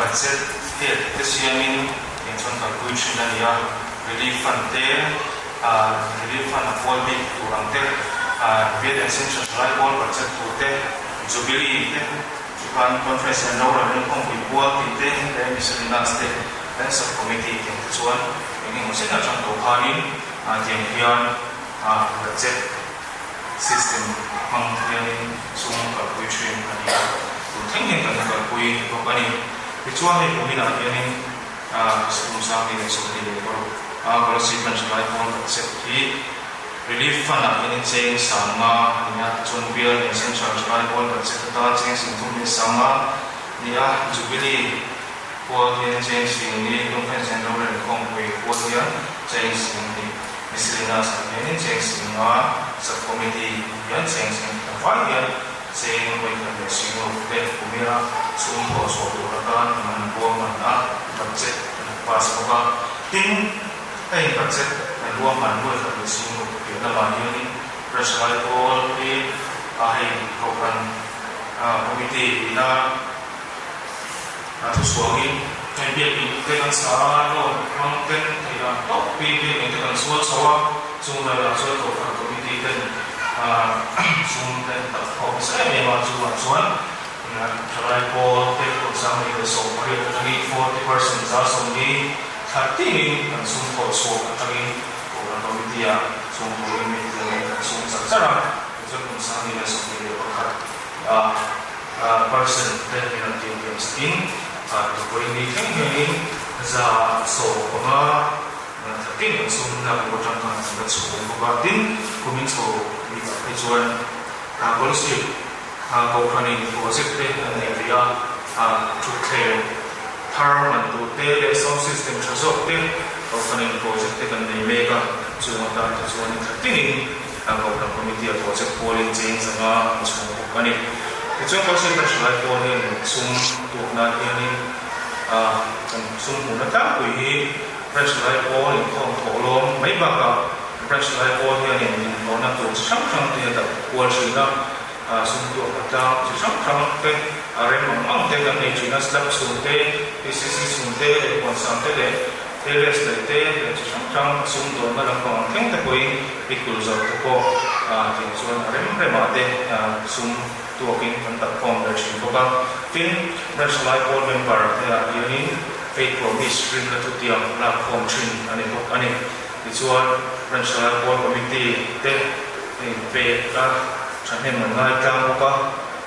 budget head te siamin eng chuan kalpui thin a ni a, relief fund te, Relief fund a pawl bik tur ang te, Bial and Central Thalai pawl budget tur te, Jubilee te, chuan Conference and Rorel Inkhawmpui pual tih te leh Miscellaneous te kan Sub Committee tiang te chuan eng emaw chen atang tawh khanin tiang hian budget system hmang hianin sum kalpui thin a ni a, tun thleng hian kan la kalpui bawk a ni. Tichuan hei kuminah hianin Kum 2026 a Kolasib Branch Lai Pawl budget hi Relief Fund ah hianin cheng 50 a ni a, tichuan Bial leh Central Thalai Pawl budget atan cheng 35 a ni a, Jubilee pual hian cheng 10,000, Conference and Rorel Khawmpui pual hian cheng 10,000, Miscellaneous ah hianin cheng 50, Sub-Committee hian cheng 10,000 vai hian Cheng vawikhat leh singruk te kumia chhung thawh chhuah tur atan an ruahman a, budget an pass bawk a. Tin, heng budget an ruahman vawikhat leh singruk piah lamah hianin Press Lai Pawl hi a hei kohhran. Committee ina thuchhuangin heng biakinn te kan sa a, loan hmang ten theih ang tawpin biakinn te kan sual chho a, chung velah chuan Kohhran Committee ten sum te an tak khawm nasa em em a, chuvang chuan thalai pawl te kawmsang nei leh 80 atangin 40% 40 thla tinin kan sum thawh chhuak atangin Kohhran Committee ah chung turin min tiangin kan sum char char a. Tichuan kum 2021 ah percent te min rawn tiam tiam sakin vawiin ni thleng hianin 150 thlatin kan sum lak luh atang khan kan la chhung bawk a. Tin, kumin chho bikah phei chuan Kolasib Kohhranin project te an nei ve a, thutthleng thar man tur te leh sound system tha zawk te Kohhranin project te kan nei mek a, chung atan te chuan thlatin Kohhran Committee a project pualin cheng zanga an chhung bawk a ni. Tichuan Council Branch Thalai pawl hian sum tuak nan hianin kan sum hmuhna tlangpui hi Branch Thalai pawl inkhawm thawh lawm mai bakah Branch Thalai pawl hianin inhlawhna tur chi hrang hrang te a dah kual thin a, sum tuakna tlang chi hrang hrang te a rem ang ang te kan nei thin a, slab chhung te, PCC chhung te leh huansam te leh Terrace leh te leh chi hrang hrang sum dawnna lampang ang thleng te pawhin pikul zawrh te pawh tih chuan a rem remah te sum tuakin kan tak khawm ve thin bawk a. Tin, Branch Lai Pawl member te ah hianin Faith Promise rinna thutiang lak khawm thin a ni bawk a ni. Tichuan, Branch Lai Pawl Committee te inpek a thahnem an ngai tlang bawk a.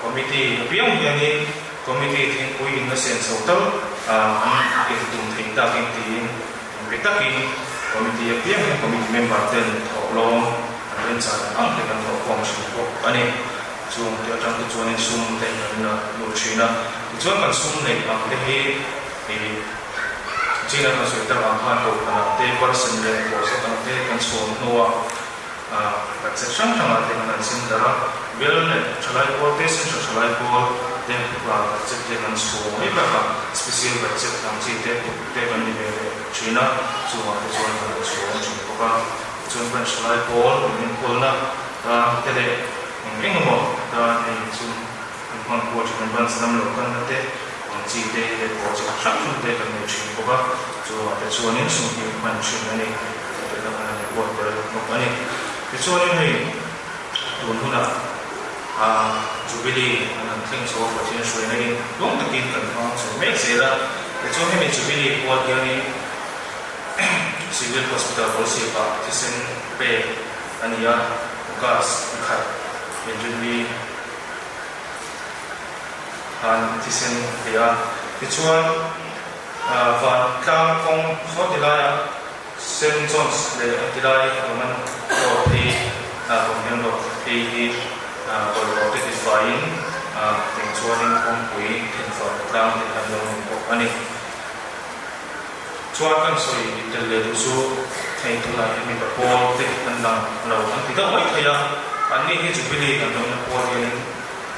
Committee apiang hianin Committee thingpui in a sen chho tal an in tum theih takin tiin inpe takin Committee apiang hian Committee member ten thawhlawm an remchan ang ang te kan thawhkhawm thin bawk a ni. Chung te atang te chuanin sum te kan la lut thin a. Tichuan kan sum neih ang te hi ih China kan sawi tak ang khan kohhranah te parsen leh pawhzawk ang te kan chhuah hnuah Budget hrang hrangah te kan han sin darh a, bial leh thalai pawl te, central thalai pawl te budget te kan chhuah mai bakah special budget ang chi te kut te kan ni ve leh thin a, chungah te chuan kan han chhuang thin bawk a. Tichuan branch thalai pawl min enkawlna tan te leh eng eng emaw tan hei chu kan hman kual thin a, branch lam lo kanna te ang chi te leh project hrang hrang te kan nei thin bawk a, chungah te chuanin sum hi hman thin a ni. Tuna kan han report tel bawk a ni. Tichuanin hei tun hunah Jubilee an han thleng chho a, Pathian hruaina in tluang takin kan hmang chho mek zel a. Tichuan hemi Jubilee pual hianin Civil Hospital Kawlsipah thisen pek a ni a, August ni khat inrinni khan thisen pe a. Tichuan Vantlang kawng saw ti laiah Saint John's leh a ti lai Roman road hi Roman road phei hi bawlhhlawh te tifaiin teng chuanin kawngpui thenfah tlang te an lo ni bawk a ni. Chuan kan sawi tel leh duh chu hei tunah hian mipa pawl te an lang lo an ti deuh mai thei a, anni hi Jubilee kan lawmna pawl hianin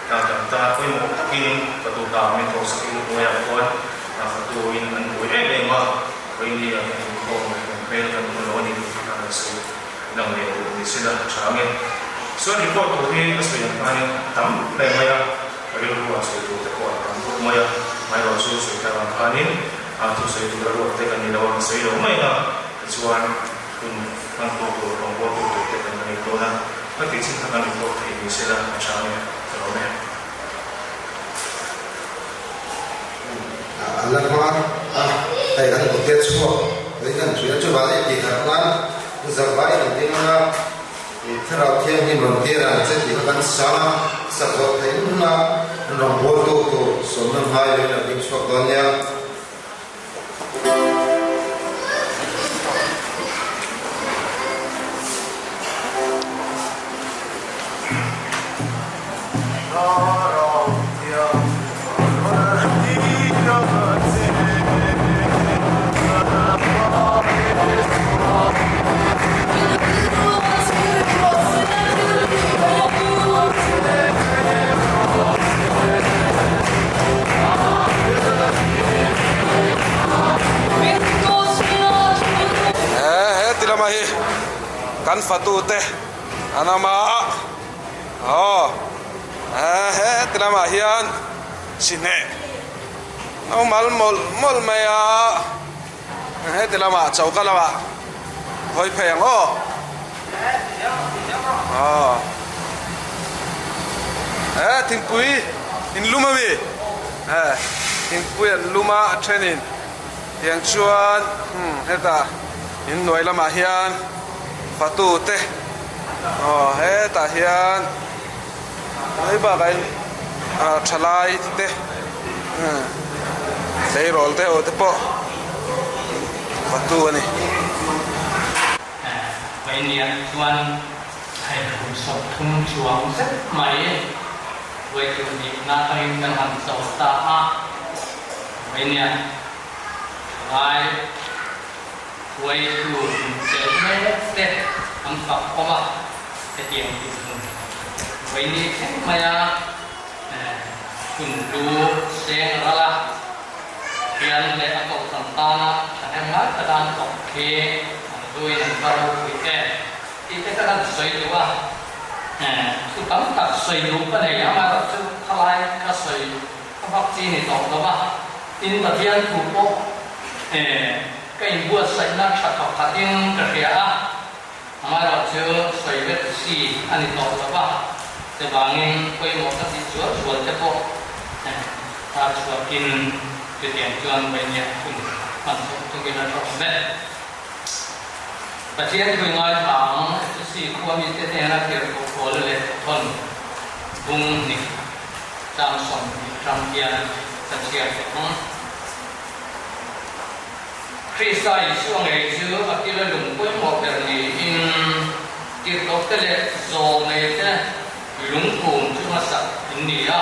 kan tan pawimawh takin fatu hna min thawhsakin hnuaiah khuan fatuin an buai em em a. Vawinia kan inkhawm leh kan hmel kan hmu lo a ni tih kha kan sawi lang leh duh ni sila a tha ang e. Chuan report tur hi ka sawi ang khanin a tam hle mai a, ka rilru ah sawi tur te pawh a tam bawk mai a, hmairawh chu sawi tak ang khanin a thusawi tur a ruat te kan ni lo a, ka sawi lo mai a, tichuan hun hman tur tur rawngbawltu tur te kan la nei dawn a, ka tih chin kha kan report thei ni sila a tha ang e, ka lawm e. An la hma a, hei an kute chhuak mai kan hria chuvang i tih harh nan zavai kan ding anga i thlarau thianghlim rawn tir ang che tih kha kan sang a, sak zawh theih huna an rawn bawl tu tur sawmna hmai lo in a ding chhuak dawn nia. He ti lama hi kan fatute an awm a aw he ti. lamah hian sihneh no mal mawlh mawlh mai a heti lamah choka lamah hawi phei ang aw aw he thingpui in lum ami he thingpui an lum a a thenin tiang chuan hetah inhnuai lamah hian fatu te aw hetah hian hei bakah hian ah thalai te tleirawl te ho te pawh fatu a ni. Vainiah chuan hei kum 30 chuang zet mai Vawitu nihna atangin kan han cho ta a, Vainiah thalai Vawitu inchel mek te an fak awm a, hetiang tih hmun Vaini thleng maia hun lu seng ral a, Thian leh a kohhran tana thahnem ngai taka an thawk khi an hluin an va ropui em tih te ka han sawi duh a, thu tam tak sawi duh ka nei amaherawhchu khalai ka sawi ka vak chi ni tawh lo va, tin Pathian thu pawh ka inbuatsaihna tha thawkhatin ka hria a. Amaherawhchu sawi vek chi a ni tawh lo va, chuvangin pawimawh ka tih zual zual te pawh tar chhuakin chutiang chuan Vainiah hun hman chawp tumin a tawng vek. Pathian thui ngaithla ang Efesi khua mite hnena tirhkoh pawl leh thawn bung hnih chang 20 atang hian ka chhiar tawh ang. Krista Isua ngei chu a kila lung pawimawh ber niin tirhkohte leh zawlneite lungphum chu hmasak in ni a.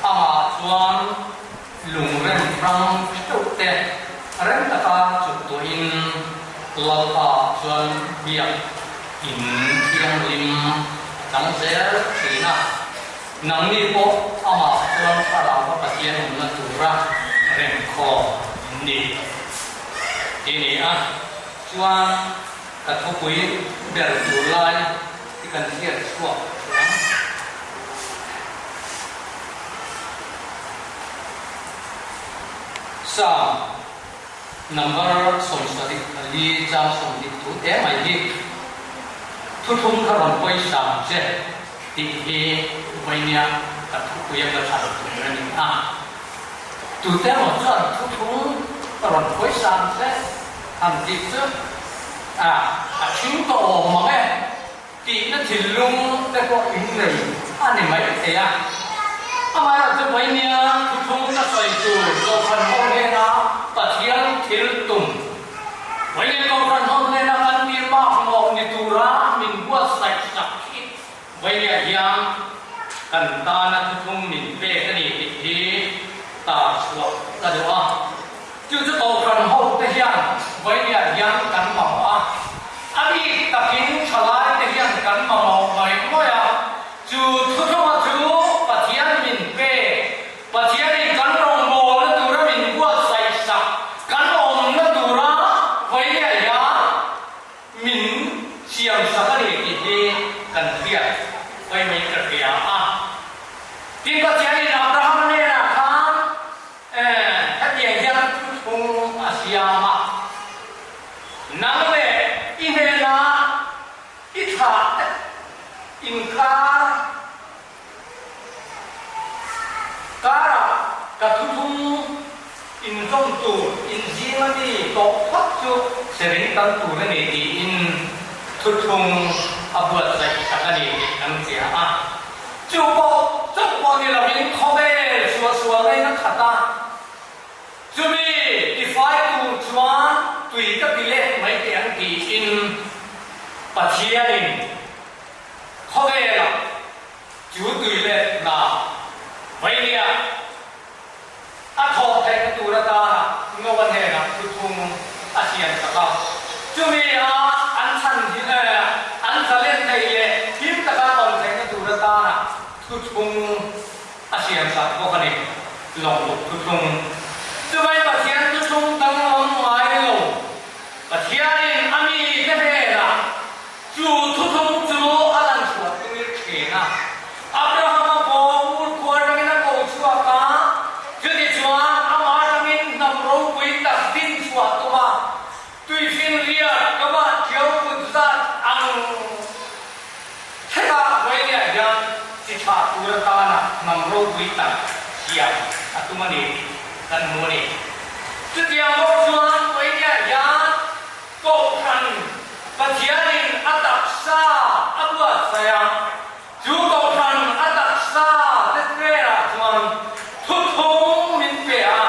Amah chuan lungrem hrang theuhte rem taka chuk tuahin Lalpa chuan biak in thianghlim a chang zel thin a. Nangni pawh amah chuan thlarau a Pathian awmna tura remkhawm in ni ti ni a, chuan ka thupui ber tur lai hi kan hriat chhuak thei ang. Psalm number 74 chang 20 thu te mai hi thuthlung kha rawn pawisa ang che. Tih hi Vainia ka thupui a ka thlan tur a ni a. Tute emaw chuan thuthlung ka rawn pawisa ang che han tih chu a a thing tawh awm mang e tihna thinlung te pawh in nei a ni mai thei a. Amaherawhchu chu Vainia thuthlung ka sawi tur Kohhran ho hnena Pathian thil tum Vainia Kohhran ho hnena kan tir bak mawh ni tura min buatsaih sak hi Vawiah hian kan tana thuthlung min pek a ni tih hi tar chhuah ka duh a. Chu chu Kohhran ho te hian vawiah hian kan mamawh a, a bik takin thalai te hian kan mamawh ngawih ngawih a. Chu thuthlunga chu Pathian min pek, Pathianin kan rawngbawlna tura min buatsaih sak, kan awmna tura vawiah hian Min siam sak a ni tih hi kan hriat pawimawhin ka hria a. Tin, Pathianin Abraham hnenah khan hetiang hian thuthlung a siam a, Nang leh i hnenah i thlah te inkar Karah ka thuthlung inzawm tur inzinga mi tawh phawt chu sereng tam tur a ni tiin thuthlung a buatsaih sak a ni tih kan hria a. Chu pawh chauh pawh ni lovin khawvel suahsual ngaina khat a, chumi tifai tur chuan tui ka ti let mai teh ang tiin Pathianin Khawvelah chu tui leh hna Vainia a thawh theihna tur atana Noa hnenah thuthlung a siam sak a. Chumi a an chhan hi an zalen theih leh him taka an awm theihna tur atana thuthlung a siam sak bawk a ni. Lawnguk thuthlung. Chuvai Pathian thuthlung danglam ngai lo. Pathianin a mite hnenah Chu thuthlung chu a lan chhuah tir thin a. Abrahama pawh ur. Chi thlah tur atana hnam ropui tak siam a tum a ni tih kan hmu a ni. Chutiang bawk chuan Vawinia hian Kohhran Pathianin a taksa a buatsaih a, chu Kohhran a taksa te hnenah chuan thuthlung min pe a,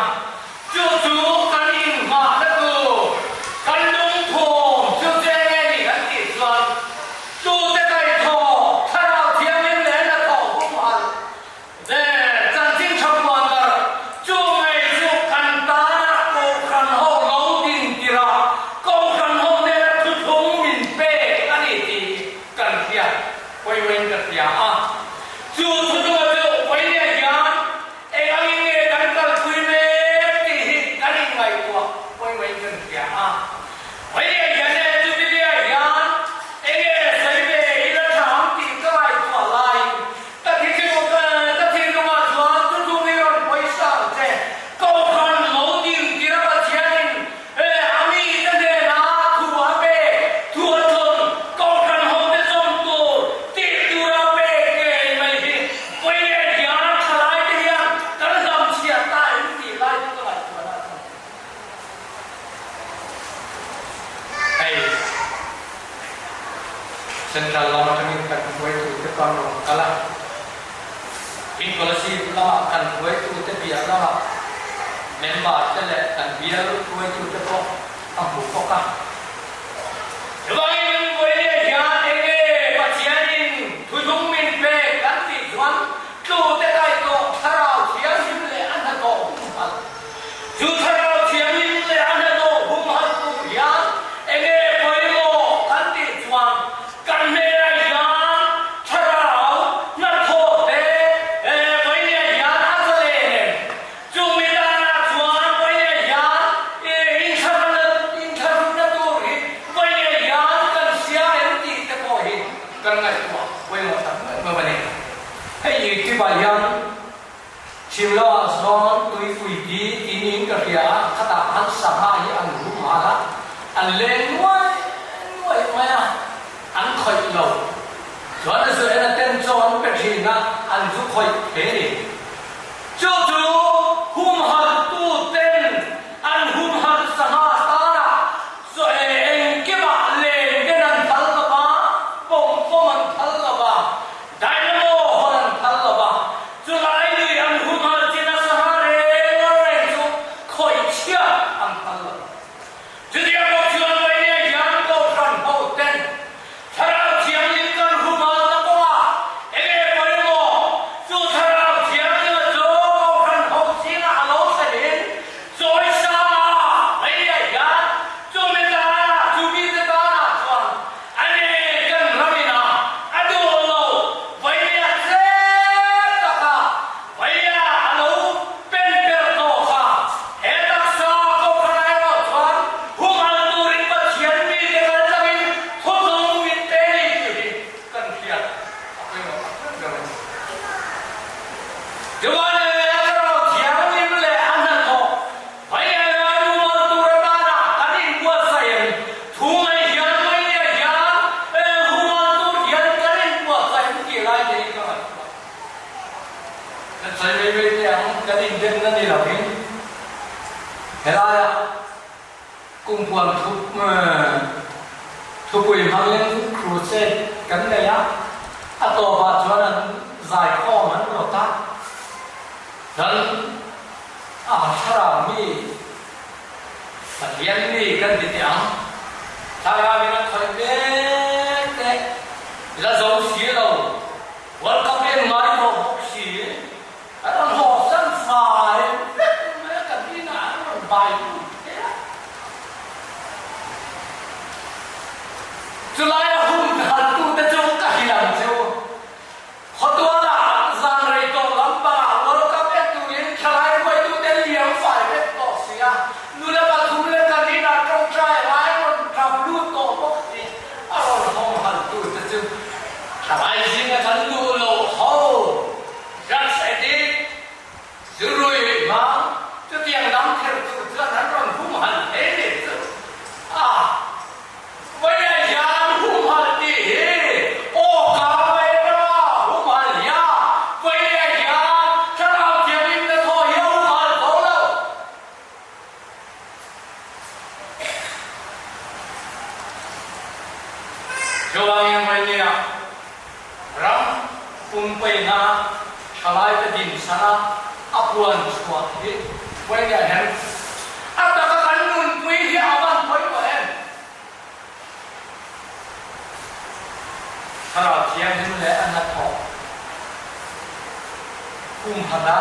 chu chu kan inghahna tur, kan lungthawm chu che nge ni kan tih chuan Tute kaihthawh Thlarau Thianghlim leh hnathawh humhalh ve chanchin tha puan darh chu ngei chu kan tana Kohhran ho lo din tirh a, Kohhran ho nena thuthlung min pek a ni tih kan hriat pawimawhin ka hria a. Chu thuthlunga chu Vawinia hian eng angin nge kan kalpui mek tih hi kan inngaihtuah pawimawhin kan hria a. Vawinia hian e Jubilee ah hian enge sawi ve ila tha ang tih ka ngaihtuah laiin ka thithlung ka thinlungah chuan thuthlung hi rawn pawisa ang che. Kohhran lo din tir a Pathianin e a mite hnenah thu a pek, thu a thawn, Kohhran hote zawm tur tih tura pek ngei mai hi Vawinia hian thalaite hian kan hlamchhiah ta em tih lai chu ka ngaihtuahna a chhan. Hei Central lam atangin kan hruaitute pawh an rawn kal a, in Kolasib lamah kan hruaitute piah lamah member te leh kan bial hruaitute pawh a hmu bawk a. Chuvangin Vawinia hian enge Pathianin thuthlung min pek kan tih chuan tlute kaitawh thlarau thianghlim leh a hnathawh humhalh Chu thlarau thianghlim leh a hnathawh humhalh tur hian enge pawimawh kan tih chuan kan hmelah hian thlarau hnathawh te Vawinia hian a zalen em? Chumi danah chuan Vawinia hian inthlahrunna tur hi Vawinia hian kan siam em tih te pawh hi kan ngaihtuah pawimawh tak meuh meuh a ni. Hei YouTube ah hian Chhim lamah zawn tuipui ti ti niin ka hria a, khatah khan sangha hi an rum hal a, an leng nuai nuai mai a, an khawih lo. Chuan a zu en a ten chaw an pe thin a, an zu khawih thei a ni. Chu chu humhaltu ten an humhal sangha tana Chaw engkimah len den an phal lo va, pawm pawm an phal lo va, dynamo hawn an phal lo va, chulai lui an humhalh chin a sangha reng reng chu khawih chhiat an phal lo. Chutiang bawk chuan Vawinia hian Kohhran ho ten Thlarau Thianghlim kan humhalhna kawngah enge pawimawh chu Thlarau Thianghlim a chaw Kohhran ho zingah a lo thlenin Chawisa Vawinia hian chumi tana, chumite tana chuan a nen kan ramin a, a duh lo Vawinia tlem taka Vawinia a lo pen per tawh kha he taksa Kohhran erawh chuan humhal turin Pathian mite kal tlangin thuthlung min pe ni tih hi kan hriat a pawimawh tak ber ber a ni. Chuan Thlarau Thianghlim leh a hnathawh Vawinia rumal tur atana kan inbuatsaih em? Thu mai hian Vawinia hian rumal tur hian kan inbuatsaih em tih lai te hi ka ngaihtuah. Kan sawi mai mai teh ang, kan indemna ni lovin helaia Kumpuan thupui hmangin crusade kan nei a, a tawpah chuan an zaikhawm an rawt a, chuan a thlarau mi Pathian mi kan ti teh ang, thlarau in a khawih mek te la zo si lo, World Cup en ngai tawh bawk si. A rawn haw san fai vek mai a, ka hnenah an rawn bai lut thei a. Chulaia hun khaltute chu ka hrilh ang che u. Khawtualah zan rei tawh lampangah World Cup en turin thlalai hruaitute liam fai vek tawh si a, nula pathum leh kan inah tawngtai lai rawn tap lut tawh bawk si. Pumpeihnaa thalaite dinchhana a puan chhuah hi vawiin ah hian a taka kan nunpui hi a van pawimawh em? Thlarau Thianghlim leh a hnathawh humhalh a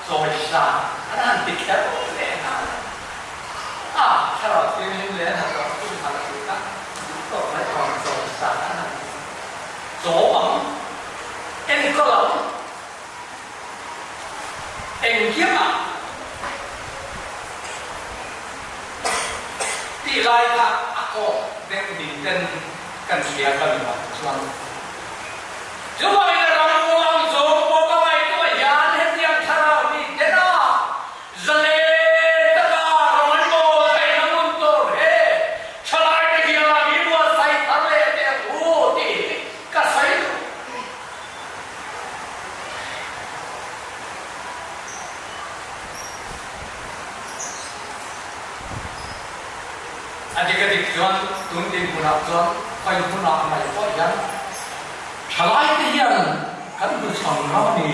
chawisan an han ti kher leh nghal a, Thlarau Thianghlim leh a hnathawh humhalh a tih kha duh tawk mai thawm chawisan an han ti chawm ang, enkawl ang, engkim ah tih lai kha a kawk deuh ni ten kan hria ka ni bak chuan chuvangin a ram uang zawng pawh ka ngaihtuah hian hetiang thlarau mi ten a Zalen taka ram an mawl theihna hmun tur he thalaite hian i buatsaih thar leh teh ang u tih hi ka sawi duh. A dik a dik chuan tun dinhmunah chuan khawi hmunah mai pawh hian thalaite hian kan hmuchhawn ram a ni.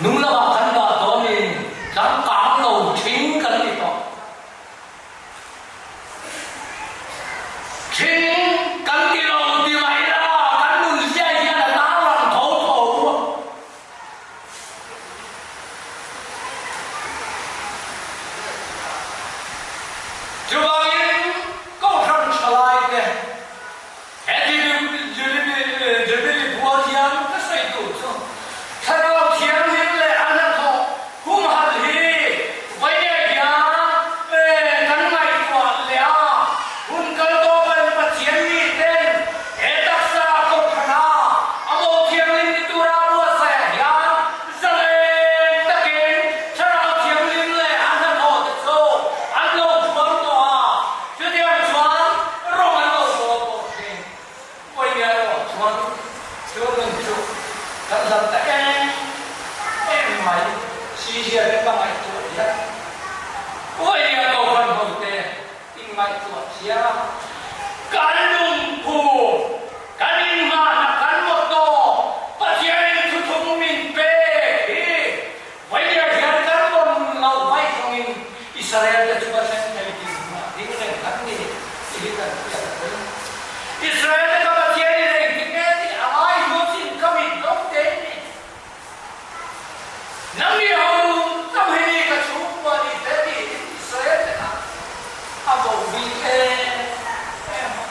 Nung lamah kan dah tawh ni, changkang lo thing kan ni tawh. Thing kan ti lo ti mai la, kan nun zia hian a tarlang tho tho. Chuvangin Kohhran thalaite He Jubilee pual hian ka sawi tur chu Thlarau Thianghlim leh a hnathawh humhalh hi vawiin hian kan ngaihtuah leh a, hun kal tawkin Pathian miten he taksa kohhran a a mo thianghlim ni tura buatsaih hian zalen takin Thlarau Thianghlim leh a hnathawh te chu an lo thuam tawh a. Chutiang chuan rawng an lo bawl tawh thin. Pawimia erawh chuan chu nun chu kan zan ta em em mai si zia te ka ngaihtuah hian Pawimia Kohhran hote inngaihtuah chiang a, kan lungphu, kan inngahna, kan mawtaw Pathianin thuthung min pek hi Vawinia hian kan rawn lo vaih zawngin Israel te chu a thleng thei tih hmunah ding reng kan ni tih hi kan hriat a pawi. Israel te ka Pathian in engtik nge tih a ngai hnu chin ka mit lo te ni. Nangni ho chauh hi ni ka chhungkua ni te tiin Israel te kha a vo bik em em a.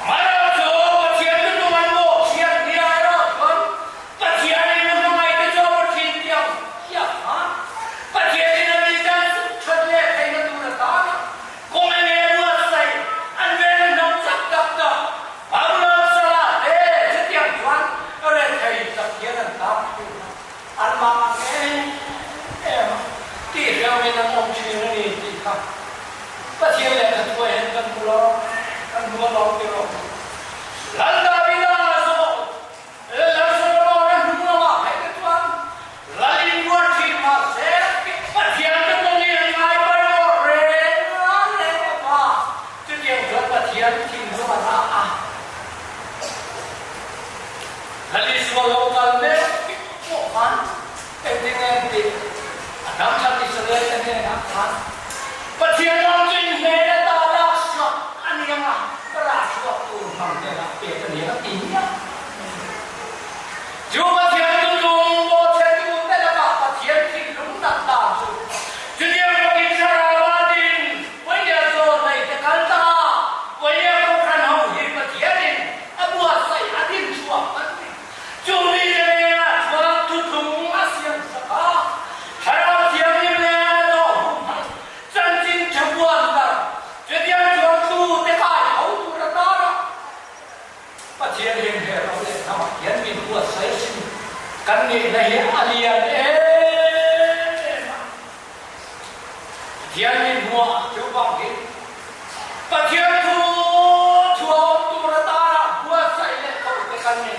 Amaherawhchu chu Pathian lutuk an mawhchhiat nia erawh chuan Pathianin a hmangaihte chu a va thin tiang hiak a, Pathianin a mite an suk that leh theihna tur atana kawng eng nge buatsaih an vel hnam chak tak tak Babulon sala te chutiang chuan rethei tak hian an tan thin a, an mang ang em em a, tih hriamin an awm thin a ni tih kha Pathian lehkha thuai hian kan hmu lo, kan hmu a lo ti rawh. Lal Davida zawh Lal Solomon-a hnung lamah phei te chuan Lal inbuat thin mah se, Pathian te kawngin an ngai pawimawh reng a reng lo va, chutiang chuan Pathian thinlung a rah a. Lal Isua lo kal mek pawh khan engtin nge an tih? A dam that Israel te hnenah khan Pathian ram chu in hnen ata lak sak a ni ang a, ka rah chhuak tur hmang hnenah pek a ni ang a ti miah. Chu Pathian chu tum bawhchhetu te lakah Pathian thinlung nat dan chu chutiang bawkin Thlarau a din Vawinia zawn nei te kal ta a, Vawinia Kohhran ho hi Pathianin a buatsaih a din chhuak kan ni. Chu mite nena chuan thuthlung a siam sak a, Thlarau Thianghlim leh a dawh humhalh chanchin tha buan dar chutiang chuan tute kai tho tur a tar a. Pathian hian he ram leh hnamah hian min buatsaih a sin. Kan nihna hi a lian em em a. Pathian min hmuah chu bang hi Pathian thu thuawm tur atana buatsaih leh ko te kan ni.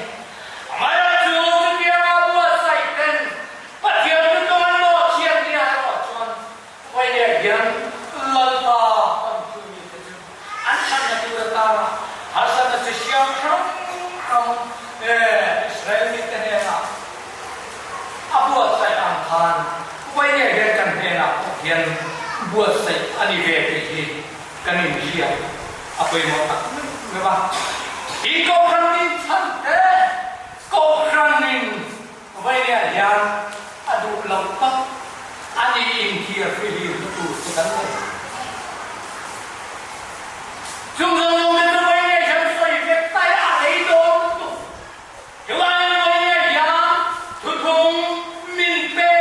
Amaherawhchu chutianga buatsaih ten Pathian chu tlawm maw chhiat nia erawh chuan Vawinia hian Lalpa kan thu mite chu an chhanna tur atana harsatna chi siam hrang hrang e. khan Vawinia hian kan hnenah pawh hian buatsaih a ni ve tih hi kan inhriat a pawimawh tak meuh meuh a. Hi Kohhran din chhan te Kohhranin Vawinia hian a duh loh tak a ni inthiar fihlim tur chu kan nei. Chung zawng zawng te chu Vawinia hian sawi vek ta ila a rei dawn lutuk. Chuan Vawinia hian thuthung min pe,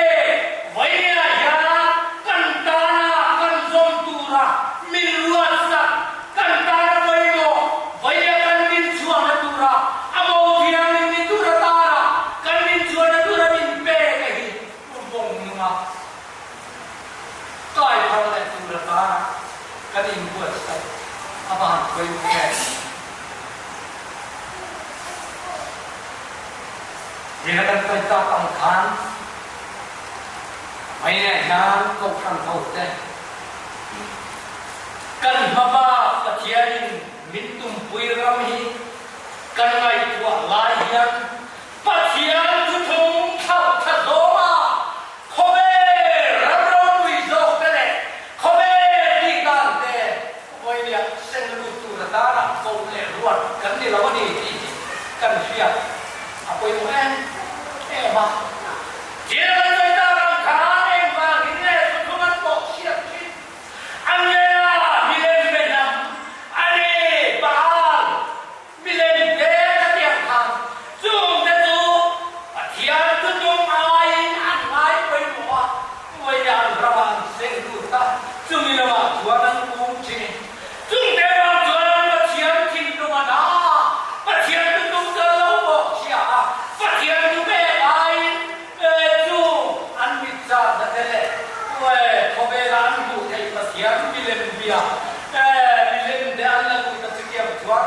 Vawinia hian kan tana kan zawm tura min ruatsak, kan tana pawimawh, Vawinia kan min chhuahna tura a bo thiangin ni tura tana kan min chhuahna tura min pek a hi vawng nunga kai thar leh tura tana kan inbuatsaih a van pawimawh em? Hmela kan sawi tak ang khan Hmeiah hian Kohhran hote kan hmabak Pathianin min tumpui ram hi kan ngaihtuah lai hian Pathian thuthung thlauh tha zawma khawvel ram ropui zawkte leh khawvel tih dante Vawinia sen lut tur atana ko leh ruat kan ni lo a ni tih hi kan hriat a pawimawh em em a. Thil kan sawi tak ang khan engvangin nge thuthlung an pawh chhiat thin? An nge a milem be hnam a ni Baal milem te ka ti ang khan chungte chu Pathian thuthlung aiin an ngai pawimawh a. Vawiin an ramah an seng lut a, chumi lamah chuan an um thin. Chungte vang chuan Pathian thinlung a na a, Pathian chu tum kal lo pawh chhia a, Pathian chu pek aiin chu an mit zat na te leh khawvela an hmuh theih Pathian milem bia milem te an la lut a chutiang chuan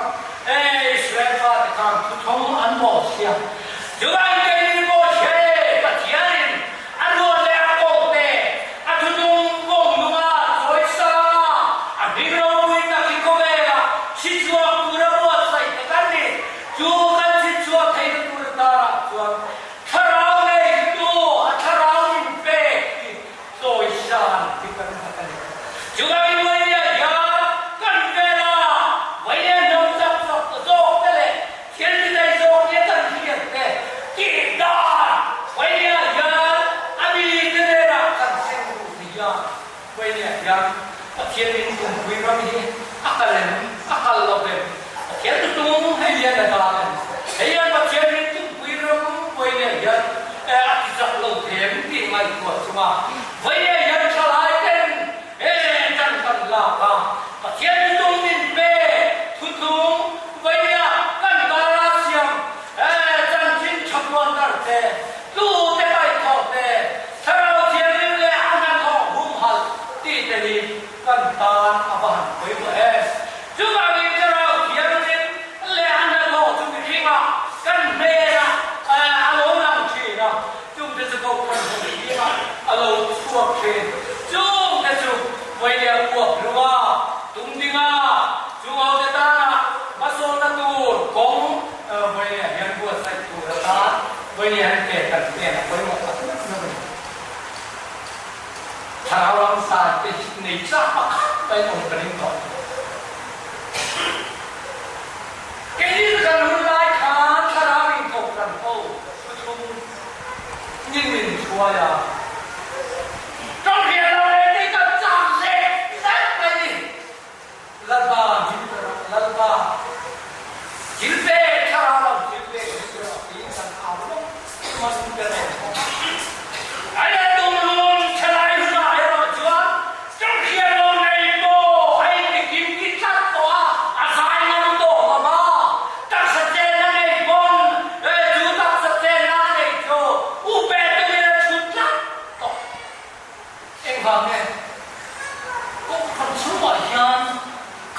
Israel fate khan thuthlung an bawh chhia. Chuvangin keini pawh hre Pathianin A ruat leh a kawk te, a thuthlung kawng nunga chawi sanga a hming ropui tak hi khawvelah chhi chhuak tura buatsaih te kan ni. Chu kan chhi chhuak theihna tur atarah chuan thlarau neitu a thlarau inpek hi chawi san hi kan nghat a ni. Chuvangin Vawinia hian kan vela Vawinia hnam chak chak ta zawk te leh Thil ti daih zawk nia kan hriat te tih dan Vawinia hian a mi te nenah kan seng duh thei a, Vawinia hian Pathian min tumpui ram hi a kal em, a kal lo em, Pathian chu tum hei hian a dan em, hei hian Pathian min tumpui ram Vawinia hian a ti chak lo thei em tih ngaihtuah chunga Vawinia hian thalai ten he tan kan lak a, Pathian chu tum min pe thutlung Vawinia kan kara siam chanchin tha puantar te, tu te kaihthawh te, Thlarau Thianghlim leh a hnathawh humhalh tih te hi kan tan a va han pawimawh em. Chuvangin Thlarau Thianghlim leh a hnathawh chu mihringah kan hnenah a lo lang thin a, chungte chu Kohhran hmun zingah a lo chhuak thin. Chungte chu Vawinia uap hlunga tum dinga Chung hote tana hmasawnna tur kawng vawinia hian buatsaih tur atan vawinia hian ke kan pen a pawimawh tak meuh meuh a ni. Thlarau ram zai te hi nei chak pakhat mai awm ka ring tawh. Keini chu kan hun lai khan thlarau inthawk ran ho thuthlung nin min hruai a. Tawngriah lo leh tih kan chak zek zek mai ni. Lalpa him ber ah Lalpa thil pek thlarau lam thil pek him ber ah tiin kan au lawk chuan him ber em bawk a. A let tumlum thalai hunah erawh chuan ṭawngkhian lo nei pawh a intikim ki tlat tawh a, a zai ngam tawh lo va, taksa chenna nei pawn chu taksa chenna a nei chu upe tumin a chhut tlat tawh. Engvang nge? Kohhran chhungah hian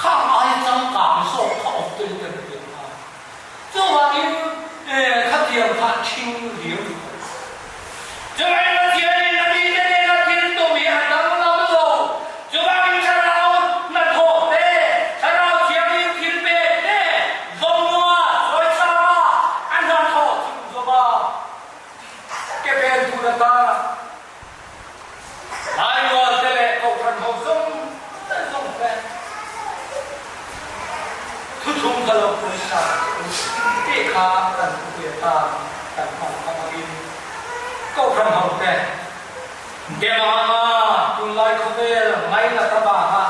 khang aia changkang zawk kha awm tuin kan hria a. Chuvangin khatiang kha a ṭhing riau duh lo. tan kan hman avangin Kohhran hote dem anga tunlai khawvel ngainat avanga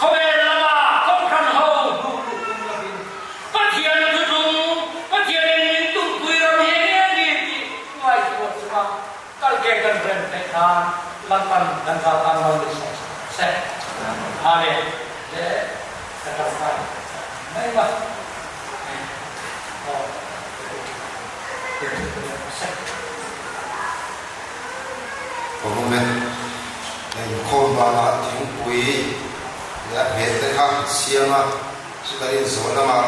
khawvel lama Kohhran ho hnuh luh tum lovin Pathian thutlung, Pathianin min tumpui ram hi enge a ni tih ngaihtuah chunga kal ke kan rem theih nan Lalpan kan zal tan lo ni sawm sawm rawh se. Amen. Le ka tangkai mai ma. Awm e, inkhawm banah thingpui leh a hmel te kha siam a, chu kan inzawh lamah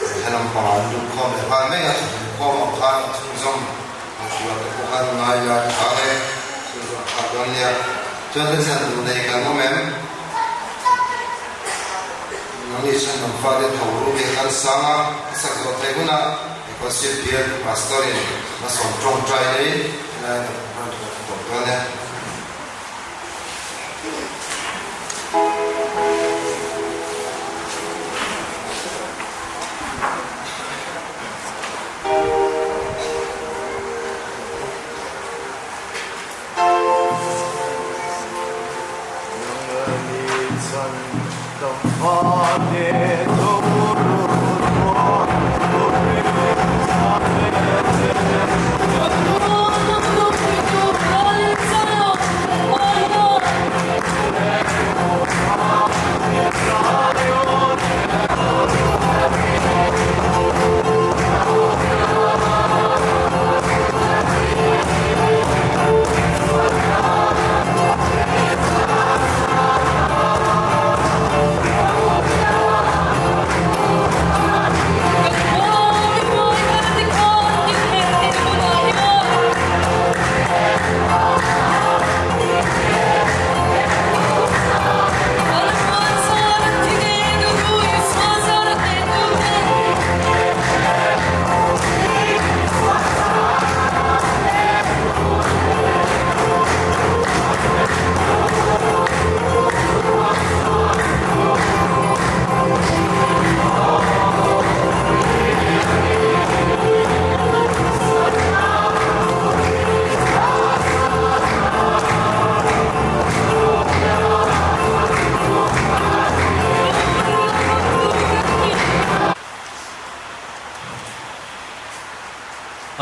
he lampangah an lut khawm leh nghal mai a, chu inkhawm ang khan an chhunzawm a chhuah te pawh khan ngai la tha e, chhunzawm a tha dawn nia. Chuan thil duh nei kan awm em? Nangni chuan kan fate tho ru ve kan sang a, a sak zawh theih hunah Ekosip bial Pastor in hmasawm tawngtai nei helai kan rawn thawk tawh dawn e.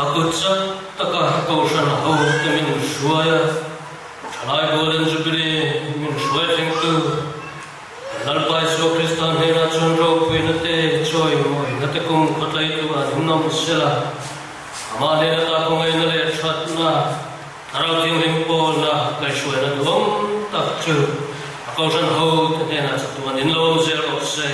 A kut chak taka Kohhran hote min hruai a, Thalai Golden Jubilee min hruai thlengtu Lalpa Isua Krista hnenah chuan ropuina te, chawimawina te kum khawtlaitu an inawm sela, amah hnena ta kawngaihna leh thatna, Thlarau Thianghlim pawlna kaihhruaina duhawm tak chu a Kohhran hote hnenah chatuan inlawm zel rawh se.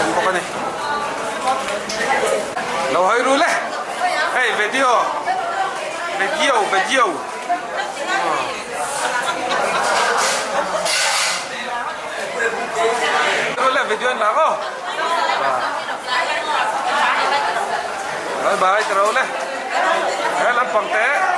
sem bawk a ni. Lo hawi ru le. Hei video video video. Ru le video an lak aw. Bye bye ta ro le. He lampang te.